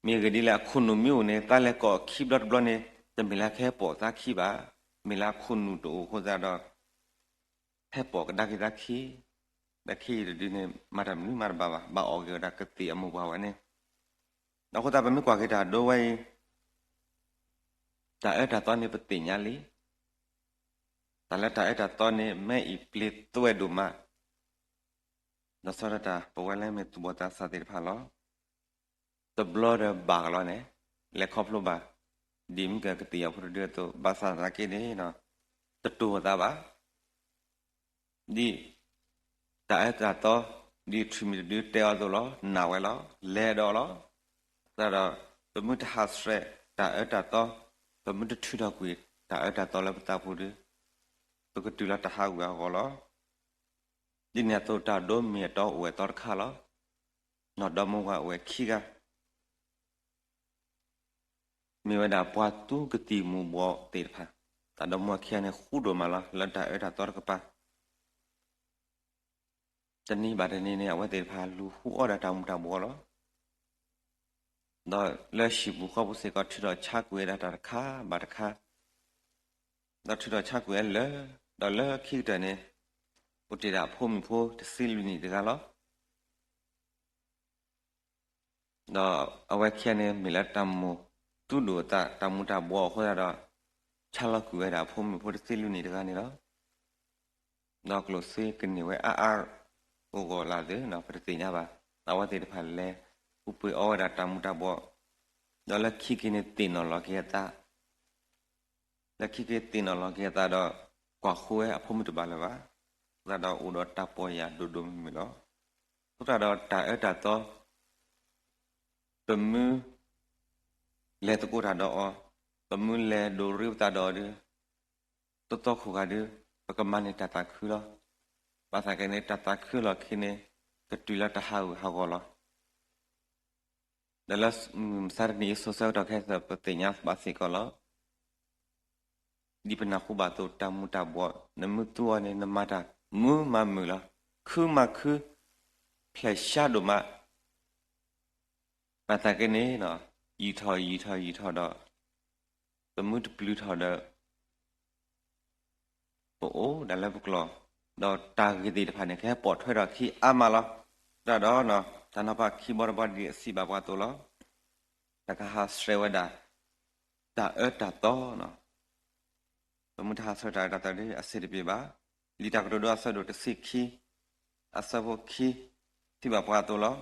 မ့ၢ်ဂ့ၢ်ဒ်လဲၣ် အခိၣ်နူာ်မ့ၢ်အိၣ်န့ၣ် သးလဲၤကိးခံဘျီတဘျီန့ၣ် တမ့ၢ်လၢကဟဲပိာ်သးခံဘၣ်. မ့ၢ်လၢအခိၣ်နူာ်တအိၣ်အဃိသတးဒီး ဟဲပိာ်ကဒါက့ၤသးခံ, ဒီးခ့ယုၢ်တဒုန့ၣ် မၤတၢ်မနုၤမၤတဘၣ်ဘၣ်, ဘၣ်အီၣ်က့ၤဝဲဒၣ်ကသ့ၣ်အမိၢ်ပှၢ်ဝဲန့ၣ်, ဒီးအဃိသတးပမ့ၢ်ကွၢ်က့ၤတၢ်ဒိဝဲအံၤ တၢ်အၢတၢ်သီန့ၣ်ပသ့ၣ်ညါလံ. တၢ်လၢတၢ်အၢတၢ်သီန့ၣ် မ့ၢ်အံၤပျ့ၤသွဲၣ်ဒိၣ်မး, ဒီးဆီဒၣ်တၢ် ပဝဲလၢမ့ၢ်သူၣ်ဘီၣ်သးစၢ်သ့ၣ်တဖၣ်လီၤ. တဘျီဒီးဘၣ်ကလီန့ၣ် လဲၤခီဖျိဘၣ်, ဒ်မ့ၢ်ကကသ့ၣ်ယီၤဖိတဒုအသိး ဘၣ်ဆၣ်သနာ်က့န့ၣ် တတိၢ်သးဘၣ်. ဒ်တၢ်အၢတၢ်သီ ဒ်ထွံၣ်မံၤတဒုတဲအီၤအသိးလီၤ, နာ်ဝဲလီၤ, လဲၤဒီးလီၤ. သတးဒီး ပမ့ၢ်တဟးဆှဲးတၢ်အၢတၢ်သီ, ပမ့ၢ်တထုးထီၣ်ကွံာ်တၢ်အၢတၢ်သီလၢပသးပူၤဒီး ပကတုၤလီၤတၢ်ဟးဂူာ်ဟးဂီၤလီၤ. ဒ်န့ၣ်အသိးတၢ်ဒိမ့ၢ်အတီအိၣ်ဝဲသီတခါလီၤ. နီၢ်ဒီမါဝၤအိၣ်ဝဲခံဂၤ မ့ၢ်ဝဲဒၣ်ပှၤသူကသံၣ်မူၤဘှီးသ့ၣ်တဖၣ်, တၢ်ဒီမါဝၤခံဂၤန့ၣ်ဃူဒိၣ်မးလီၤ လၢတၢ်အၢတၢ်သီတကပၤ. တနံၤဘၣ်တနံၤန့ၣ် အဝဲသ့ၣ်တဖၣ်လူၤဃုအီၣ်ဒီးတၢ်မူၤတၢ်ဘှီးလီၤ. ဒီးလၢဟံၣ်ပူၤဃီပူၤစ့ၢ်ကီး ထုးထီၣ်ဆါကွံာ်ဝဲဒၣ်တၢ်တခါဘၣ်တခါ, ဒီးထုးထီၣ်ဆါကွံာ်ဝဲလၢာ်, ဒီးလၢခံကတၢၢ်န့ၣ် အိၣ်တ့ၢ်ဒၣ်အဖိမုၣ်ဖိတဆံလွံၢ်နံၣ်တဂၤလီၤ. ဒီးအဝဲခံဂၤန့ၣ် မ့ၢ်လၢတၢ်မိၣ်သူဒိၣ်အသး တၢ်မူၤတၢ်ဘှီးအဃိသတးဒီး ဆ ထါလီၤကွံာ်ဝဲဒၣ်အဖိမုၣ်ဖိတသ့လွံၢ်နံၣ်တဂၤန့ၣ်လီၤ. ဒီးကျိၣ်စ့ကန့ၢ်ဝဲအါအါဂီၢ်ဂီၢ်လၢသ့ၣ်နီၤ ပတသ့ၣ်ညါဘၣ်. အဝဲသ့ၣ်တဖၣ်လဲၤဃုပှ့ၤအီဝဲဒၣ်တၢ်မူၤတၢ်ဘှီး, ဒီးလၢခံက့ၤန့ၣ်သ့ၣ်နီၣ်လီၤက့ၤအသး လၢခံက့ၤသ့ၣ်နီၣ်လီၤက့ၤအသးဒီး ကွၢ်ဃုဝဲအဖိမုၣ်တဘၣ်လၢၤဘၣ်. အဃိသတးဒီးအိၣ်ဒီးတၢ်ပီၢ်ယၢ်ဒိၣ်ဒိၣ်မုၢ်မုၢ်လီၤ. အဃိသတးဒီးတၢ်အၢတၢ်သီ ပမ့ၢ်လဲၤသကိးတၢ်ဒီးအီၤ, ပမ့ၢ်လဲၤဒိးရ့ပသးဒီးအီၤဒီး သီသီခိၣ်ဂၤဒီး ပကမၤန့ၢ်တၢ်သးခုလီၤ. ဘၣ်ဆၣ်က့န့ၣ် တၢ်သးခုလီၢ်ခံန့ၣ် ကတုၤလၢတၢ်ဟးဂူာ်ဟးဂီၤလီၤ. ဒီးလၢမုၢ်မဆါတနံၤအံၤ စိၤဆၢကတီၢ်ခဲအံၤ ပသ့ၣ်ညါဘၣ်စ့ၢ်ကီးလီၤ. ဒ်ပနၢ်ဟူဘၣ်အသိး တၢ်မူၤတၢ်ဘှီး နမ့ၢ်သူအီၤန့ၣ် နမၤတၢ်မုာ်မၤမုာ်လီၤ. ခုမၤခု ဖျဲးဆါဒိၣ်မး ဘၣ်ဆၣ်က့န့ၣ် ယံာ်ထီၣ်ယံာ်ထီၣ်ယံာ်ထီၣ်ဒီး ပမ့ၢ်တပျုၤထီၣ်ဒီး ပအိၣ်ဒၣ်လၢပကျိာ်, ဒီးတၢ်ဂ့ၢ်သ့ၣ်တဖၣ်န့ၣ် ကဟဲပိာ်ထွဲထီၣ်ခံအါမးလီၤ. တၢ်ဒီး တၢ်နီၤဖးခံဘီတဘီဒ်အစံးဘၣ်ပှၤအသိးလီၤ. တၢ်ကဟးဆှဲးဝဲဒၣ် တၢ်အၢတၢ်သီ ပမ့ၢ်တဟးဆှဲးတၢ်အၢတၢ်သီဒီး အဆင်တပြေဘၣ်. လံာ်တၢ်ကတိၤဒိအဆၢဒိၣ်တဆံခံ အဆၢဖိခံ စံးဘၣ်ပှၤအသိးလီၤ.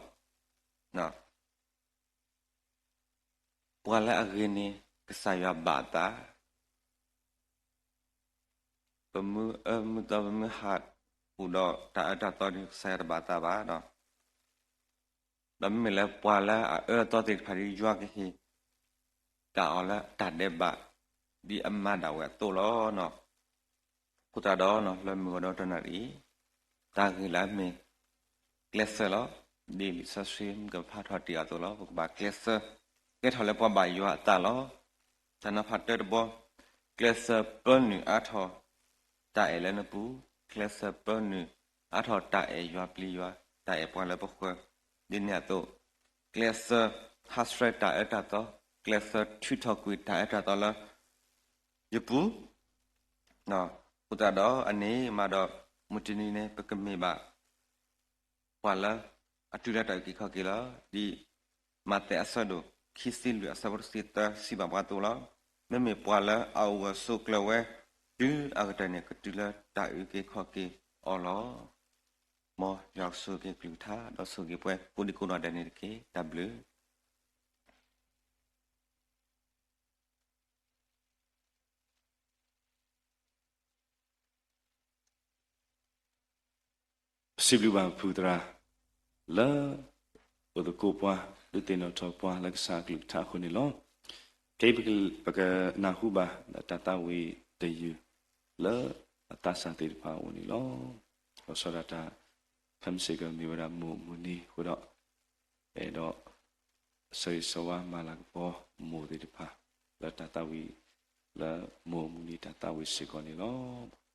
ပှၤလၢအဂ့ၤန့ၣ် ကစၢ်ယွၤဘၣ်အသး, ပမ့ၢ်အၢမ့ၢ်သီ ပမ့ၢ်ဟးအိၣ်ဒီးတၢ်အၢတၢ်သီဒီး ကစၢ်ယွၤတဘၣ်အသးဘၣ်. ဒီးမ့မ့ၢ်လၢပှၤလၢအအၢအသီသ့ၣ်တဖၣ်ဒီး ယွၤကဟ့ၣ်တၢ်အီၤလၢတၢ်ဒဲးဘး ဒ်အမၤဒၣ်ဝဲအသိးလီၤ. အဃိသတးဒီး လၢမုၢ်ဂီၤဒီတနၣ်ရံၣ်အံၤ တၢ်ဂ့ၢ်လၢအမ့ၢ် ကျဲးစၢးလီၤ. ဒ်လံာ်စီဆှံမ့ၢ်ကဖးထီၣ်တ့ၢ်အသိးလီၤ. ပကဘၣ်ကျဲးစၢး ကဲထီၣ်လၢပှၤဘၣ်ယွၤအသးလီၤ. တၢ်နီၤဖးတၢတဘီ, ကျဲးစၢးပၢနုာ်အါထီၣ် တၢ်အဲၣ်လၢနပူၤ, ကျဲးစၢးပၢနုာ်အါထီၣ်တၢ်အဲၣ်ယွၤပျံၤယွၤ, တၢ်အဲၣ်ပှၤလၢပဃၢၤ, ဒ်န့ၣ်အသိး ကျဲးစၢးဟးဆှဲးတၢ်အၢတၢ်သီ, ကျဲးစၢးထုးထီၣ်ကွံာ်တၢ်အၢတၢ်သီလၢ ယပူၤ အဃိသတးဒီးအန့ၣ်မးဒီး မုၢ်တနံၤန့ၣ် ပကမ့ၢ်ဘၣ် ပှၤလၢအတုၤလၢတၢ်အုၣ်က့ၤခီၣ်က့ၤလီၤ. ဒ်မးသဲအဆၢဒိၣ်ခံဆံလွံၢ်အဆၢဖိတဆံသၢစံးဘၣ်ပှၤအသိးလီၤ. မ့မ့ၢ်ပှၤလၢအအိၣ်ဂၢၢ်ဆိးကျၢၤဝဲ တုၤအကတၢၢ်န့ၣ် ကတုၤလၢတၢ်အုၣ်က့ၤခီၣ်က့ၤအီၤလီၤ. မ်ယွၤကဆိၣ်ဂ့ၤက့ၤကလုၢ်ကထါ ဒီးဆိၣ်ဂ့ၤက့ၤပှၤကိးဒံကိးနီၢ်ဒဲးန့ၣ်တက့ၢ်. တၢ်ဘျုးပစံးဘျုးဘၣ်ပဖုသရၣ် လၢအိၣ်သကိးပှၤ ဒုးသ့ၣ်နီၣ်ထီၣ်ပှၤလၢကစၢ်အကလုၢ်ကထါအဃိန့ၣ်လီၤ. ခဲအံၤပက ပကနၢ်ဟူဘၣ်ဒီးတၢ်သးဝံၣ်တယုၢ် လၢအသးစၢ်သ့ၣ်တဖၣ်အအိၣ်န့ၣ်လီၤ. လီၤဆီဒၣ်တၢ် ဖဲမုၢ်စ့ၢ်ကီးမ့ၢ်ဝဲဒၣ်မိၢ်မုၢ်နံၤအဃိဒီး အဲၣ်ဒိး ဆၢဂ့ၤဆၢဝါမၤလၤကပီၤမိၢ်သ့ၣ်တဖၣ် လၢတၢ်သးဝံၣ် လၢမိၢ်မုၢ်နံၤတၢ်သးဝံၣ်စ့ၢ်ကီးန့ၣ်လီၤ.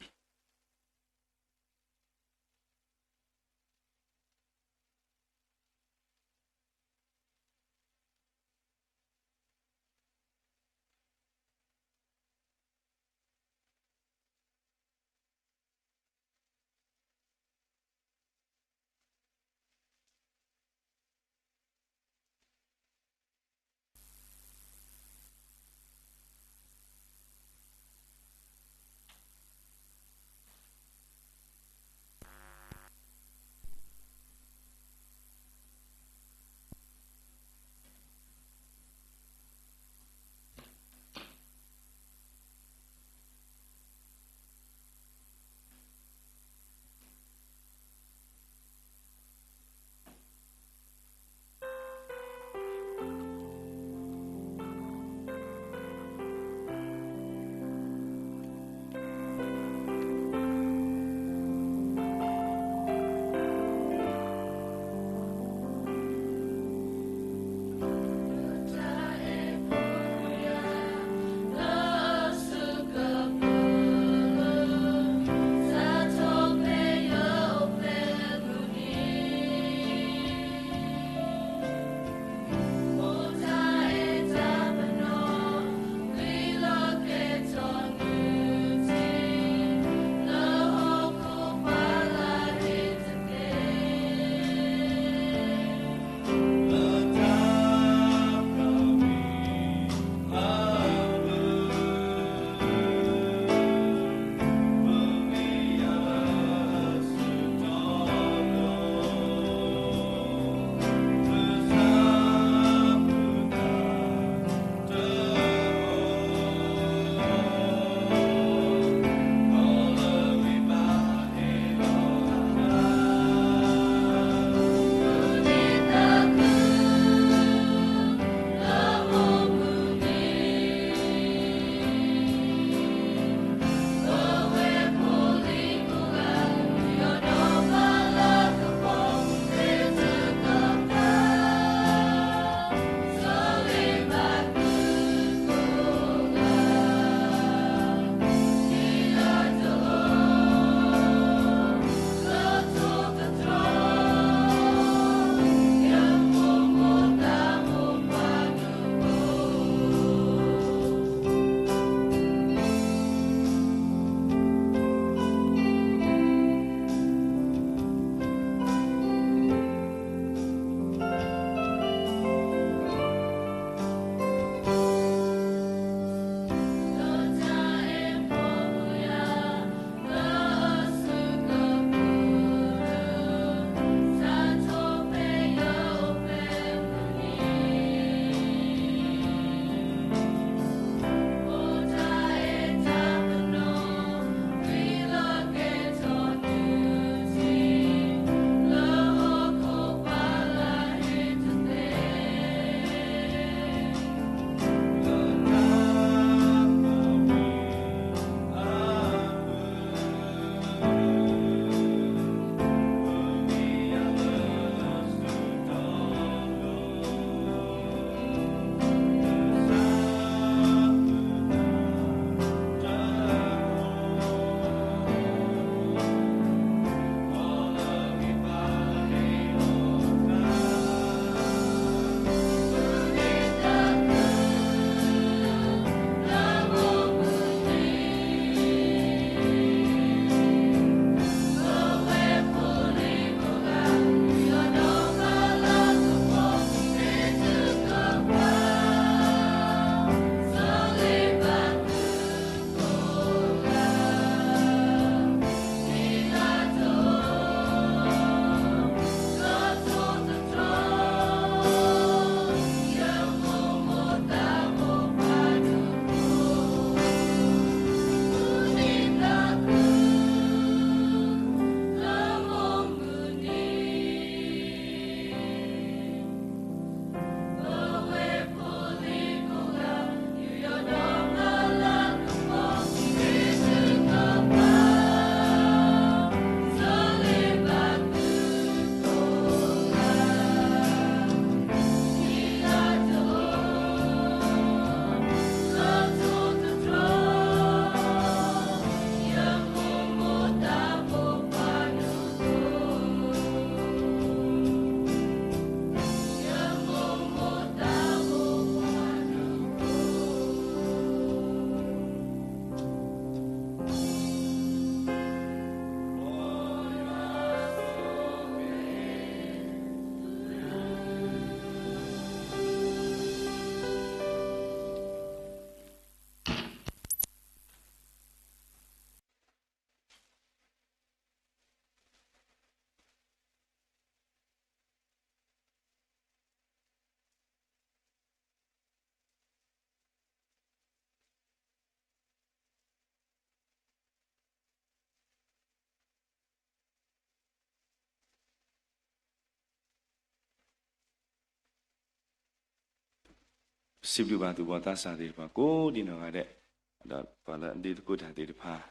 စံးဘျုးဘၣ်သူၣ်ဘီၣ်သးစၢ်သ့ၣ်တဖၣ်ကိးဒံနီၢ်ဂၤဒဲး, ဒီးပှၤလၢအဒ့သကိးတၢ်သ့ၣ်တဖၣ်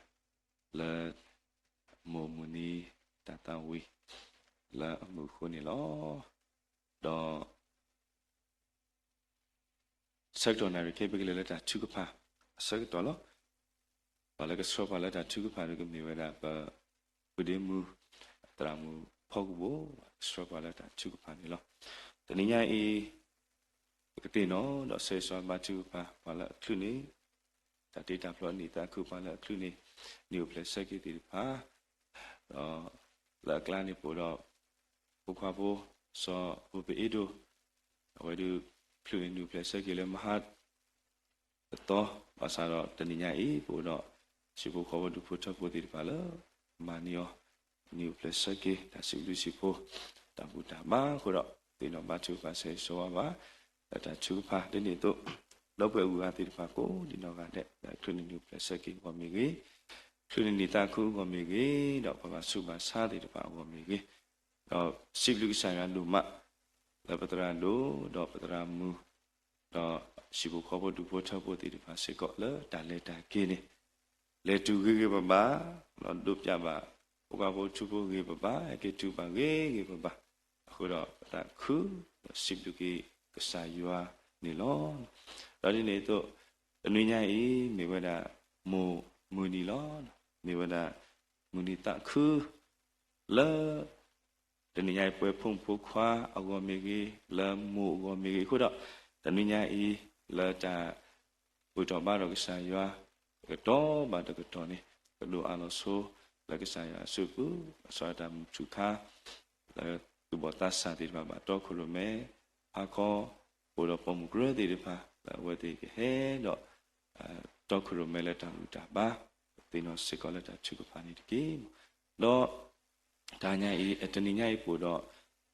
လၢ မိၢ်မုၢ်နံၤတၢ်သးဝံၣ် လၢအမုာ်အဃိန့ၣ်လီၤ. ဒီး ဆၢကတီၢ်နၣ်ရံၣ်ခဲအံၤ ပကလဲၤလၢတၢ်ထုကဖၣ်အဆၢကတီၢ်လီၤ. ပှၤလၢကဆှၢပှၤလၢတၢ်ထုကဖၣ်ဒီး ကမ့ၢ်ဝဲဒၣ်ပ ပုၢ်ဒ့မုၣ် သရၣ်မုၣ်ဖီကဘိၣ် ကဆှၢပှၤလၢတၢ်ထုကဖၣ်န့ၣ်လီၤ. တနံၤညါအံၤ ပကသ့ၣ်နီၣ်ဒီးဆၢဂ့ၤဆၢဝါဘါထုကဖၣ် ပှၤလၢအချုးန့ၢ် တၢ်တ့တၢ်ဖျီအနံၣ်သးခု ပှၤလၢအချုးန့ၢ် နံၣ်အိၣ်ဖျဲၣ်ဆၢက့ၤသ့ၣ်တဖၣ် ဒီးလၢအကျါန့ၣ် ပအိၣ်ဒီး ဖိခွါဖိ စီၤဖိပအ့ဒိၣ် အဝဲဒုးချုးန့ၢ်နံၣ်အိၣ်ဖျဲၣ်ဆၢက့ၤလၢမဟါတသီ, ဘၣ်ဆၣ်ဒီးတနံၤညါအံၤ ပအိၣ်ဒီး ဟံၣ်ဖိဃီဖိဒူၣ်ဖိထၢဖိသ့ၣ်တဖၣ်လၢ မၤန့ၢ်အီၤ နံၣ်အိၣ်ဖျဲၣ်ဆၢက့ၤ တၢ်စံးဘျုးစံးဖှိၣ် တၢ်ဘူၣ်တၢ်ဘါအဃိဒီး သ့ၣ်နီၣ်ဘါထုကဖၣ်ဆၢဂ့ၤဆၢဝါဘၣ် လၢတၢ်ထုကဖၣ်ဒ်န့ၣ်အသိး ဒီပုၢ်ဝဲၢ်အဂုၤအဂၤသ့ၣ်တဖၣ်ကိးဒံနီၢ်ဂၤဒဲး လၢချုးန့ၢ်နံၣ်အိၣ်ဖျဲၣ်ဆၢက့ၤအဂီၢ်မ့ၢ်ဂ့ၤ, ချုးန့ၢ်နံၣ်သးခုအဂီၢ်မ့ၢ်ဂ့ၤ, ဒီးပှၤဘၣ်ဆူးဘၣ်ဆါသ့ၣ်တဖၣ်အဂီၢ်မ့ၢ်ဂ့ၤ, ဒီးစံးဘျုးကစၢ်ယွၤဒိၣ်မး လၢပသရၣ်ဒိၣ် ဒီးပသရၣ်မုၣ် ဒီးဟံၣ်ဖိဃီဖိဒူၣ်ဖိထၢဖိသ့ၣ်တဖၣ်စ့ၢ်ကီးလၢတၢ်လဲၤတၢ်က့ၤန့ၣ် လဲၤတုၤဂ့ၤဂ့ၤဘၣ်ဘၣ်, ဒီးဒိးပျးဘၣ် ဖိခွါဖိထူဖိဂ့ၤဘၣ်ဘၣ်, ဟဲက့ၤတုၤဘၣ်ဂ့ၤဂ့ၤဘၣ်ဘၣ်, အဃိဒီးပသးခု ဒီးစံးဘျုးက့ၤကစၢ်ယွၤန့ၣ်လီၤ. ဒီးဒ်န့ၣ်အသိး တနွံညါအံၤ မ့ၢ်ဝဲဒၣ် မိၢ်မုၢ်နံၤလီၤ. မ့ၢ်ဝဲဒၣ် မုၢ်နံၤသးခု လၢ တနံၤညါအံၤ ပဝဲဖိမုၣ်ဖိခွါအဂီၢ်မ့ၢ်ဂ့ၤ, လၢမိၢ်အဂီၢ်မ့ၢ်ဂ့ၤအဃိဒီး တနွံညါအံၤ လၢတၢ် ဘူၣ်ထီၣ်ဘါထီၣ်ကစၢ်ယွၤ တကတီၢ်ဘၣ်တကတီၢ်န့ၣ် ပဒိးအးလီၤဆိ လၢကစၢ်ယွၤအစုပူၤ လၢစီၤတၢ်မုၢ်ထူၣ်ခါ လၢသူၣ်ဘီၣ်သးစၢ်သ့ၣ်တဖၣ်ဘၣ်တီခိၣ်ရိၣ်မဲ ဟါခီ ပအိၣ်ဒီးပိာ်မုၣ်ကရၢသ့ၣ်တဖၣ် လၢအဝဲသ့ၣ်ကဟဲဒီး တီခိၣ်ရိၣ်မဲလၢတၢ်ဘူၣ်တၢ်ဘါ သ့ၣ်နီၣ်စ့ၢ်ကီးလၢတၢ်ထုကဖၣ်န့ၣ်တက့ၢ်. ဒီး တနံၤညါအံၤ တနံၤညါအံၤ ပအိၣ်ဒီး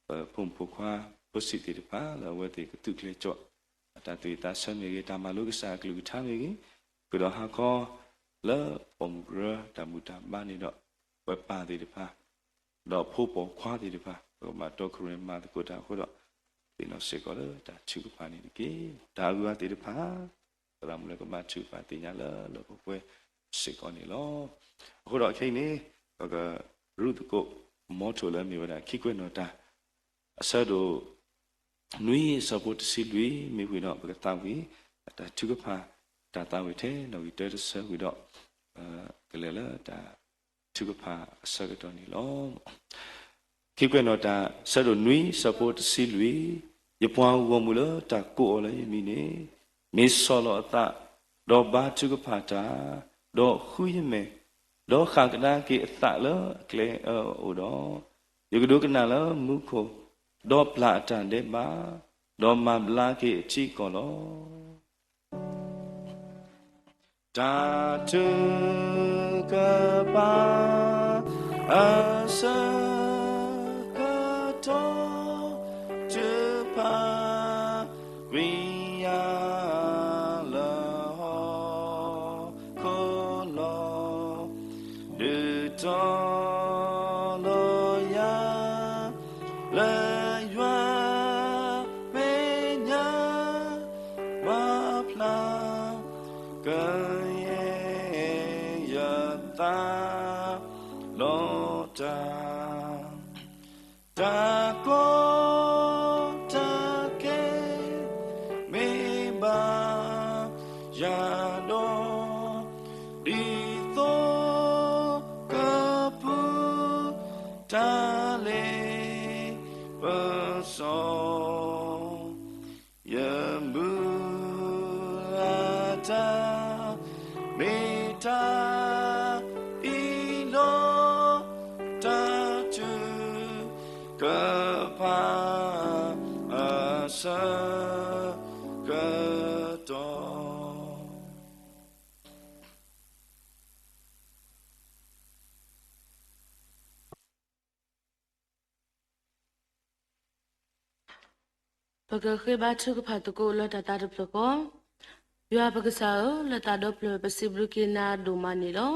ပဖိမုၣ်ဖိခွါ ဖိဆံးသ့ၣ်တဖၣ် လၢအဝဲသ့ၣ်ကသူးကျဲၤကၠီၣ် အတၢ်သူၣ်ဝံၣ်သးဆၢမ့ၢ်ဂ့ၤ, တၢ်မၤလိကစၢ်အကလုၢ်ကထါမ့ၢ်ဂ့ၤ, ဃုာ်ဒီးဟါခီ လၢပိာ်မုၣ်ကရၢတၢ်ဘူၣ်တၢ်ဘါန့ၣ်ဒီး ပှၤပၢ်သ့ၣ်တဖၣ် ဒီးဖိပိာ်ခွါသ့ၣ်တဖၣ် ပကဘၣ်တီခိၣ်ရိၣ်မဲမၤသကိးတၢ်အဃိဒီး သ့ၣ်နီၣ်စ့ၢ်ကီးလၢတၢ်ထုကဖၣ်န့ၣ်တက့ၢ်. တၢ်အဂုၤအဂၤသ့ၣ်တဖၣ် သရၣ်မုၣ်လၢကဘါထုကဖၣ်သ့ၣ်ညါလၢလၢပှဲၤပှဲၤစ့ၢ်ကီးန့ၣ်လီၤ. အဃိဒီးခဲအံၤန့ၣ် ပကရူၢ်သကိး မီထိၣ်လၢအမ့ၢ်ဝဲဒၣ် ခံကွဲးနီၣ်တၢ် အဆၢဒိၣ် နွံအဆၢဖိတဆံလွံၢ် မ့ၢ်ဝံၤဒီး ပကသးဝံၣ် တၢ်ထုကဖၣ် တၢ်သးဝံၣ်ထဲနီၣ်ဂံၢ်တၢတဆၢဝံၤဒီး ကလဲၤလၢတၢ်ထုကဖၣ်အဆၢကတီၢ်န့ၣ်လီၤ. ခံကွဲးနီၣ်တၢ် ဆၢဒိၣ်နွံ ဆၢဖိတဆံလွံၢ်, ယပှၤဂီၢ်မုၢ်လၢတၢ်ကိးအီၤလၢယမံၤန့ၣ် မ့ၢ်ဆီၣ်လီၤအသး, ဒီးဘါထုကဖၣ်တၢ်, ဒီးဃုယမဲာ်, ဒီးဃၣ်ကဒါက့ၤအသးလၢအကျဲအၢအအိၣ်ဒီး, ယကဒိကနၣ်လၢမူခိၣ်, ဒီးပျၢ်အတၢ်ဒဲးဘး, ဒီးမၤဘျါက့ၤအထံအကီၢ်လီၤ. တၢ်ထုကဖၣ်အဆၢကတီၢ် ထုကဖၣ်ဝံယၤလၢဟီၣ်ခိၣ်လီၤ, ဒုးတီၤလီၤယၤ လၢယွၤမဲာ်ညါ မၤဖျါ ကယဲၢ်ယသးလီၤတၢ်, တၢ်ကီတၢ်ခဲ မ့ၢ်ဘၣ်ယၤဒီး ဒ်သိးကပူၤ တၢ်လ့ပစီ ယမုၢ်လၢ်တၢ် မ့ၢ်တၢ်အံၤလီၤ. တၢ်ထုကဖၣ်အဆၢကတီၢ် ပကဃ့ဘါထုကဖၣ်သကိးလၢတၢ်သးတဖျၢၣ်ဃီ, ယွၤပကစၢ်ဧၢ, လၢသးဒီဖျၢၣ်ပစံးဘျုးက့ၤနၤဒိၣ်မးန့ၣ်လီၤ.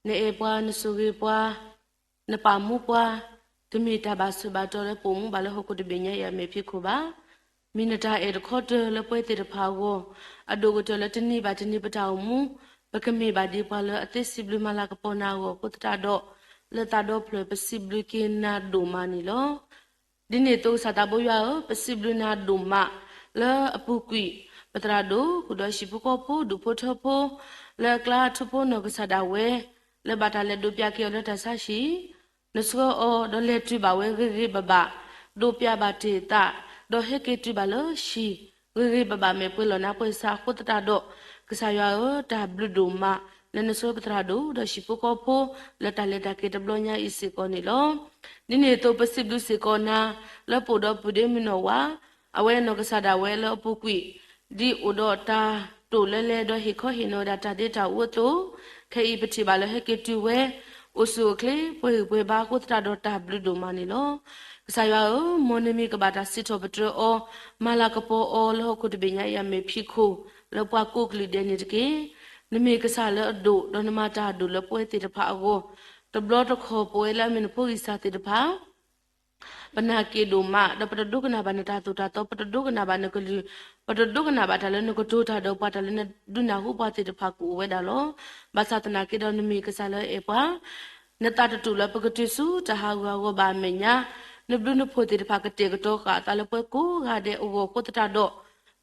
နအဲၣ်ပှၤ, နဆိၣ်ဂ့ၤပှၤ, နပာ်မူပှၤ, တမ့ၢ်တၢ်ဘၣ်ဆၢဘၣ်တီၤလၢပအိၣ်မူဘၣ်လၢဟီၣ်ခိၣ်တဘ့ၣ်ညါအံၤအမဲာ်ဖံးခိၣ်ဘၣ်. မ့ၢ်နတၢ်အဲၣ်တခီတၢၢ်လၢပဝဲသ့ၣ်တဖၣ်အဂီၢ်, အဒိၣ်ကတၢၢ်လၢတနံၤဘၣ်တနံၤပတၢ်အိၣ်မူ, ပကမ့ၢ်ဘၣ်ဒ်ပှၤလၢအသ့စံးဘျုးမၤလၤကပီၤနၤအဂီၢ်အဃိသတးဒီး, လၢသးဒီဖျၢၣ်ပစံးဘျုးက့ၤနၤဒိၣ်မးန့ၣ်လီၤ. ဒ်န့ၣ်အသိးကစၢ်သးဘိယွၤဧၢ, ပစံးဘျုးနၤဒိၣ်မးလၢအပူၤကွံာ်, ပသရၣ်ဒိၣ်ဃုာ်ဒီးဟံၣ်ဖိဃီဖိဒူၣ်ဖိထၢဖိ, လၢအကျါအထူဖိနီၢ်ကစၢ်ဒၣ်ဝဲ, လၢဘၣ်တၢ်လဲၤဒိးပျၢ်က့ၤအီၤလၢတၢ်ဆါဟံၣ် နဆှၢအီၤဒီးလဲၤတုၤဘၣ်ဝဲဂ့ၤဂ့ၤဘၣ်ဘၣ်, ဒိးပျၢ်ဘၣ်တ့ၢ်အသး, ဒီးဟဲက့ၤတုၤဘၣ်လၢဟံၣ်, ဂ့ၤဂ့ၤဘၣ်ဘၣ်မဲာ်ပှဲၤလီၢ်နါပှဲၤစးအဃိသတးဒီး, ကစၢ်ယွၤဧၢ, တၢ်ဘျုးဒိၣ်မး, လၢနဆှၢပသရၣ်ဒိၣ်ဒီးဟံၣ်ဖိဃီဖိ, လၢတၢ်လဲၤတၢ်က့ၤတဘျီညါအံၤစ့ၢ်ကီးန့ၣ်လီၤ. ဒ်န့ၣ်အသိးပစံးဘျုးစ့ၢ်ကီးနၤ, လၢပအိၣ်ဒီးပုၢ်ဒ့မုၣ်နီၢ်ဝါ, အဝဲနီၢ်ကစၢ်ဒၣ်ဝဲလၢအပူၤကွံာ်, ဒ်အိၣ်ဒီးတၢ်တိာ်လၢလဲဒီးဟ့ၣ်ခီဟ့ၣ်နီၤဝဲဒၣ်တၢ်ဒ့တၢ်အူအသိး, ခဲအံၤပထံၣ်ဘၣ်လၢဟဲက့ၤတုၤဝဲ, အိၣ်ဆူၣ်အိၣ်ချ့ပှဲၤဂံၢ်ပှဲၤဘါအဃိသတးဒီးတၢ်ဘျုးဒိၣ်မးန့ၣ်လီၤ. ကစၢ်ယွၤဧၢ, မ်နမံၤကဘၣ်တၢ်စံးထီၣ်ပတြၢၤအီၤ, မၤလၤကပီၤအီၤလၢဟီၣ်ခိၣ်တဘ့ၣ်ညါအံၤအမဲာ်ဖံးခိၣ်, လၢပှၤကိးကလုာ်ဒဲးန့ၣ်တက့ၢ်. နမ့ၢ်ကစၢ်လၢအဒိၣ်, ဒီးနမၤတၢ်အဒိၣ်လၢပဝဲသ့ၣ်တဖၣ်အဂီၢ်, တဘျီတခီၣ်ပဝဲလၢအမ့ၢ်နဖိဂံၢ်စၢ်သ့ၣ်တဖၣ် ပနာ်က့ၤဒိၣ်မး, ဒီးပတဒိကနၣ်ဘၣ်နတၢ်သိၣ်တၢ်သီ, ပတဒိကနၣ်ဘၣ်နကလုၢ်, ပတဒိကနၣ်ဘၣ်တၢ်လၢနကတိၤတၢ်ဒီးပှၤ, တၢ်လၢနဒုးနၢ်ဟူပှၤသ့ၣ်တဖၣ်ကအိၣ်ဝဲဒၣ်လီၤ. ဘၣ်ဆၣ်သနာ်က့ဒီးနမ့ၢ်ကစၢ်လၢအအဲၣ်ပှၤ, နသးတတူာ်လၢပကတုၤဆူတၢ်ဟးဂူာ်ဟးဂီၤဘၣ်အမဲာ်ညါ, နဘျုးနဖှိၣ်သ့ၣ်တဖၣ်ကတဲာ်ကတီၤဃာ်အသးလၢပှၤကိးဂၤဒဲးအဂီၢ်အဃိသတးဒီး,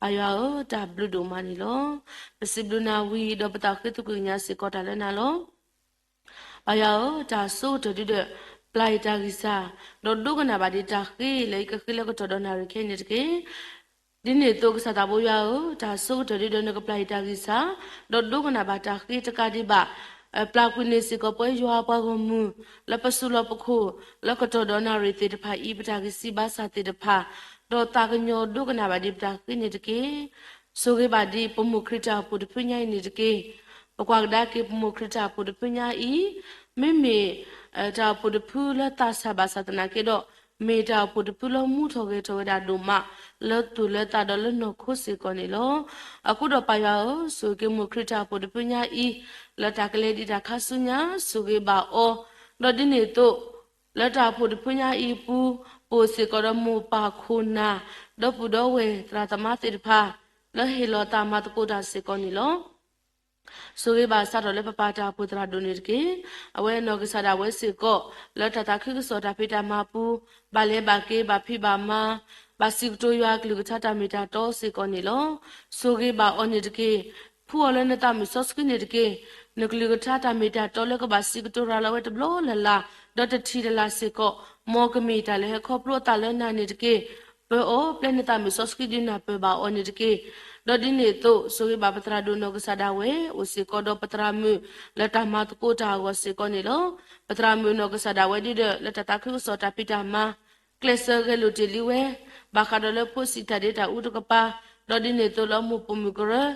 ပၢ်ယွၤဧၢ, တၢ်ဘျုးဒိၣ်မးန့ၣ်လီၤ. ပစံးဘျုးနၤဝံၤဒီးပသးဃ့သကွံာ်ကညးစ့ၢ်ကီးတၢ်လၢနၤလီၤ. ပၢ်ယွၤဧၢ, တၢ်ဆိကတၢၢ်ဒုဒီး ပျၢ်ယတၢ်ဂံၢ်စၢ်, ဒီးဒိကနၣ်ဘၣ်ဒံးတၢ်ဃ့လၢယကဃ့လၢကတီၢ်ဒီးနၣ်ရံၣ်ခဲအံၤန့ၣ်တက့ၢ်. ဒ်န့ၣ်အသိးကစၢ်သးဘိယွၤဧၢ, တၢ်ဆိကတၢၢ်ဒုဒီးနကပျၢ်ယတၢ်ဂံၢ်စၢ်, ဒီးဒိကနၣ်ဘၣ်တၢ်ဃ့တကးဒံးဘၣ်, ပျၢ်ကွံာ်န့ၢ်စ့ၢ်ကီးပဝဲယွၤပှၤဂီၢ်မုၢ်, လၢပစုလီၢ်ပခိၣ်, လၢကတီၢ်ဒီးနၣ်ရံၣ်သ့ၣ်တဖၣ်အံၤ ပတၢ်ဂံၢ်စၢ်ဘါစၢ်သ့ၣ်တဖၣ်, ဒီးသးကညီၤဒိကနၣ်ဘၣ်ဒံးပတၢ်ဃ့န့ၣ်တက့ၢ်. ဆိၣ်ဂ့ၤဘၣ်ဒံးပမိၢ်ခရံာ်တၢ်အိၣ်ဖှိၣ်တဖုညါအံၤန့ၣ်တက့ၢ်. ပကွၢ်ကဒါက့ၤပမိၢ်ခရံာ်တၢ်အိၣ်ဖှိၣ်တဖုညါအံၤ, မ့မ့ၢ် တၢ်အိၣ်ဖှိၣ်တဖုလၢသးစၢ်ဘၣ်ဆၣ်သနာ်က့ဒီး, မ့ၢ်တၢ်အိၣ်ဖှိၣ်တဖုလၢမူထီၣ်ဂဲၤထီၣ်ဝဲဒၣ်ဒိၣ်မး, လၢသူၣ်လၢသးဒီးလၢနီၢ်ခိစ့ၢ်ကီးန့ၣ်လီၤ. အဃိဒီးပၢ်ယွၤဧၢ, ဆိၣ်ဂ့ၤက့ၤမိၢ်ခရံာ်တၢ်အိၣ်ဖှိၣ်တဖုညါအံၤ, လၢတၢ်ကလဲၤဒံးတၢ်ခါဆူညါ, ဆိၣ်ဂ့ၤဘၣ်အီၤ, ဒီးဒ်န့ၣ်အသိး လၢတၢ်အိၣ်ဖှိၣ်တဖုညါအံၤအပူၤ, ပအိၣ်စ့ၢ်ကီးဒီးမိၢ်ပၢ်ခိၣ်နၢ်, ဒီပုၢ်ဒီဝဲၢ်သရၣ်သမါသ့ၣ်တဖၣ်, လၢဟ့ၣ်လီၤသးမၤသကိးတၢ်စ့ၢ်ကီးန့ၣ်လီၤ. ဆိၣ်ဂ့ၤဘၣ်စးထီၣ်လၢပပၢ်တၢ်အိၣ်ဖှိၣ်သရၣ်ဒိၣ်န့ၣ်တက့ၢ်. အဝဲနီၢ်ကစၢ်ဒၣ်ဝဲစ့ၢ်ကီး, လၢတၢ်သးခုကစီၣ်တၢ်ဖံးတၢ်မၤအပူၤ, ဘၣ်လဲၤဘၣ်က့ၤဘၣ်ဖံးဘၣ်မၤ, ဘၣ်စံးကတိၤယွၤအကလုၢ်ကထါတၢ်မ့ၢ်တၢ်တီစ့ၢ်ကီးန့ၣ်လီၤ. ဆိၣ်ဂ့ၤဘၣ်အီၤန့ၣ်တက့ၢ်. ဖှူအီၤလၢနသးမုာ်စီဆှံန့ၣ်တက့ၢ်. နကလုၢ်ကထါတၢ်မ့ၢ်တၢ်တီလၢကဘၣ်စံးကတိၤရၤလီၤဝဲတဘျီလၢ်လၢ်, ဒီးတထံၣ်တလၢ်စ့ၢ်ကီး, မ်ကမ့ၢ်တၢ်လၢဟဲခီဖျိအသးလၢနၤန့ၣ်တက့ၢ်. ပၢအီၤပျဲနသးမုာ်စီဆှံဒ်နၢ်ပၢၢ်ဘၣ်အီၤန့ၣ်တက့ၢ်. ဒီးဒ်န့ၣ်အသိး, ဆိၣ်ဂ့ၤဘၣ်ပသရၣ်ဒိၣ်နီၢ်ကစၢ်ဒၣ်ဝဲ, အိၣ်စ့ၢ်ကီးဒီးပသရၣ်မုၣ်လၢတၢ်မၤသကိးတၢ်အဂီၢ်စ့ၢ်ကီးန့ၣ်လီၤ. ပသရၣ်မုၣ်နီၢ်ကစၢ်ဒၣ်ဝဲဒ်ဒီး လၢတၢ်သးခုကစီၣ်တၢ်ဖံးတၢ်မၤ, ကျဲးစၢးဂဲၤလိာ်တ့ၢ်လံဝဲ, ဘၣ်ဃးဒီးလၢဖိဆံးတၢ်ဒ့တၢ်အူတကပၤ, ဒီးဒ်န့ၣ်အသိးလၢမိၢ်ပိာ်မုၣ်ကရၢ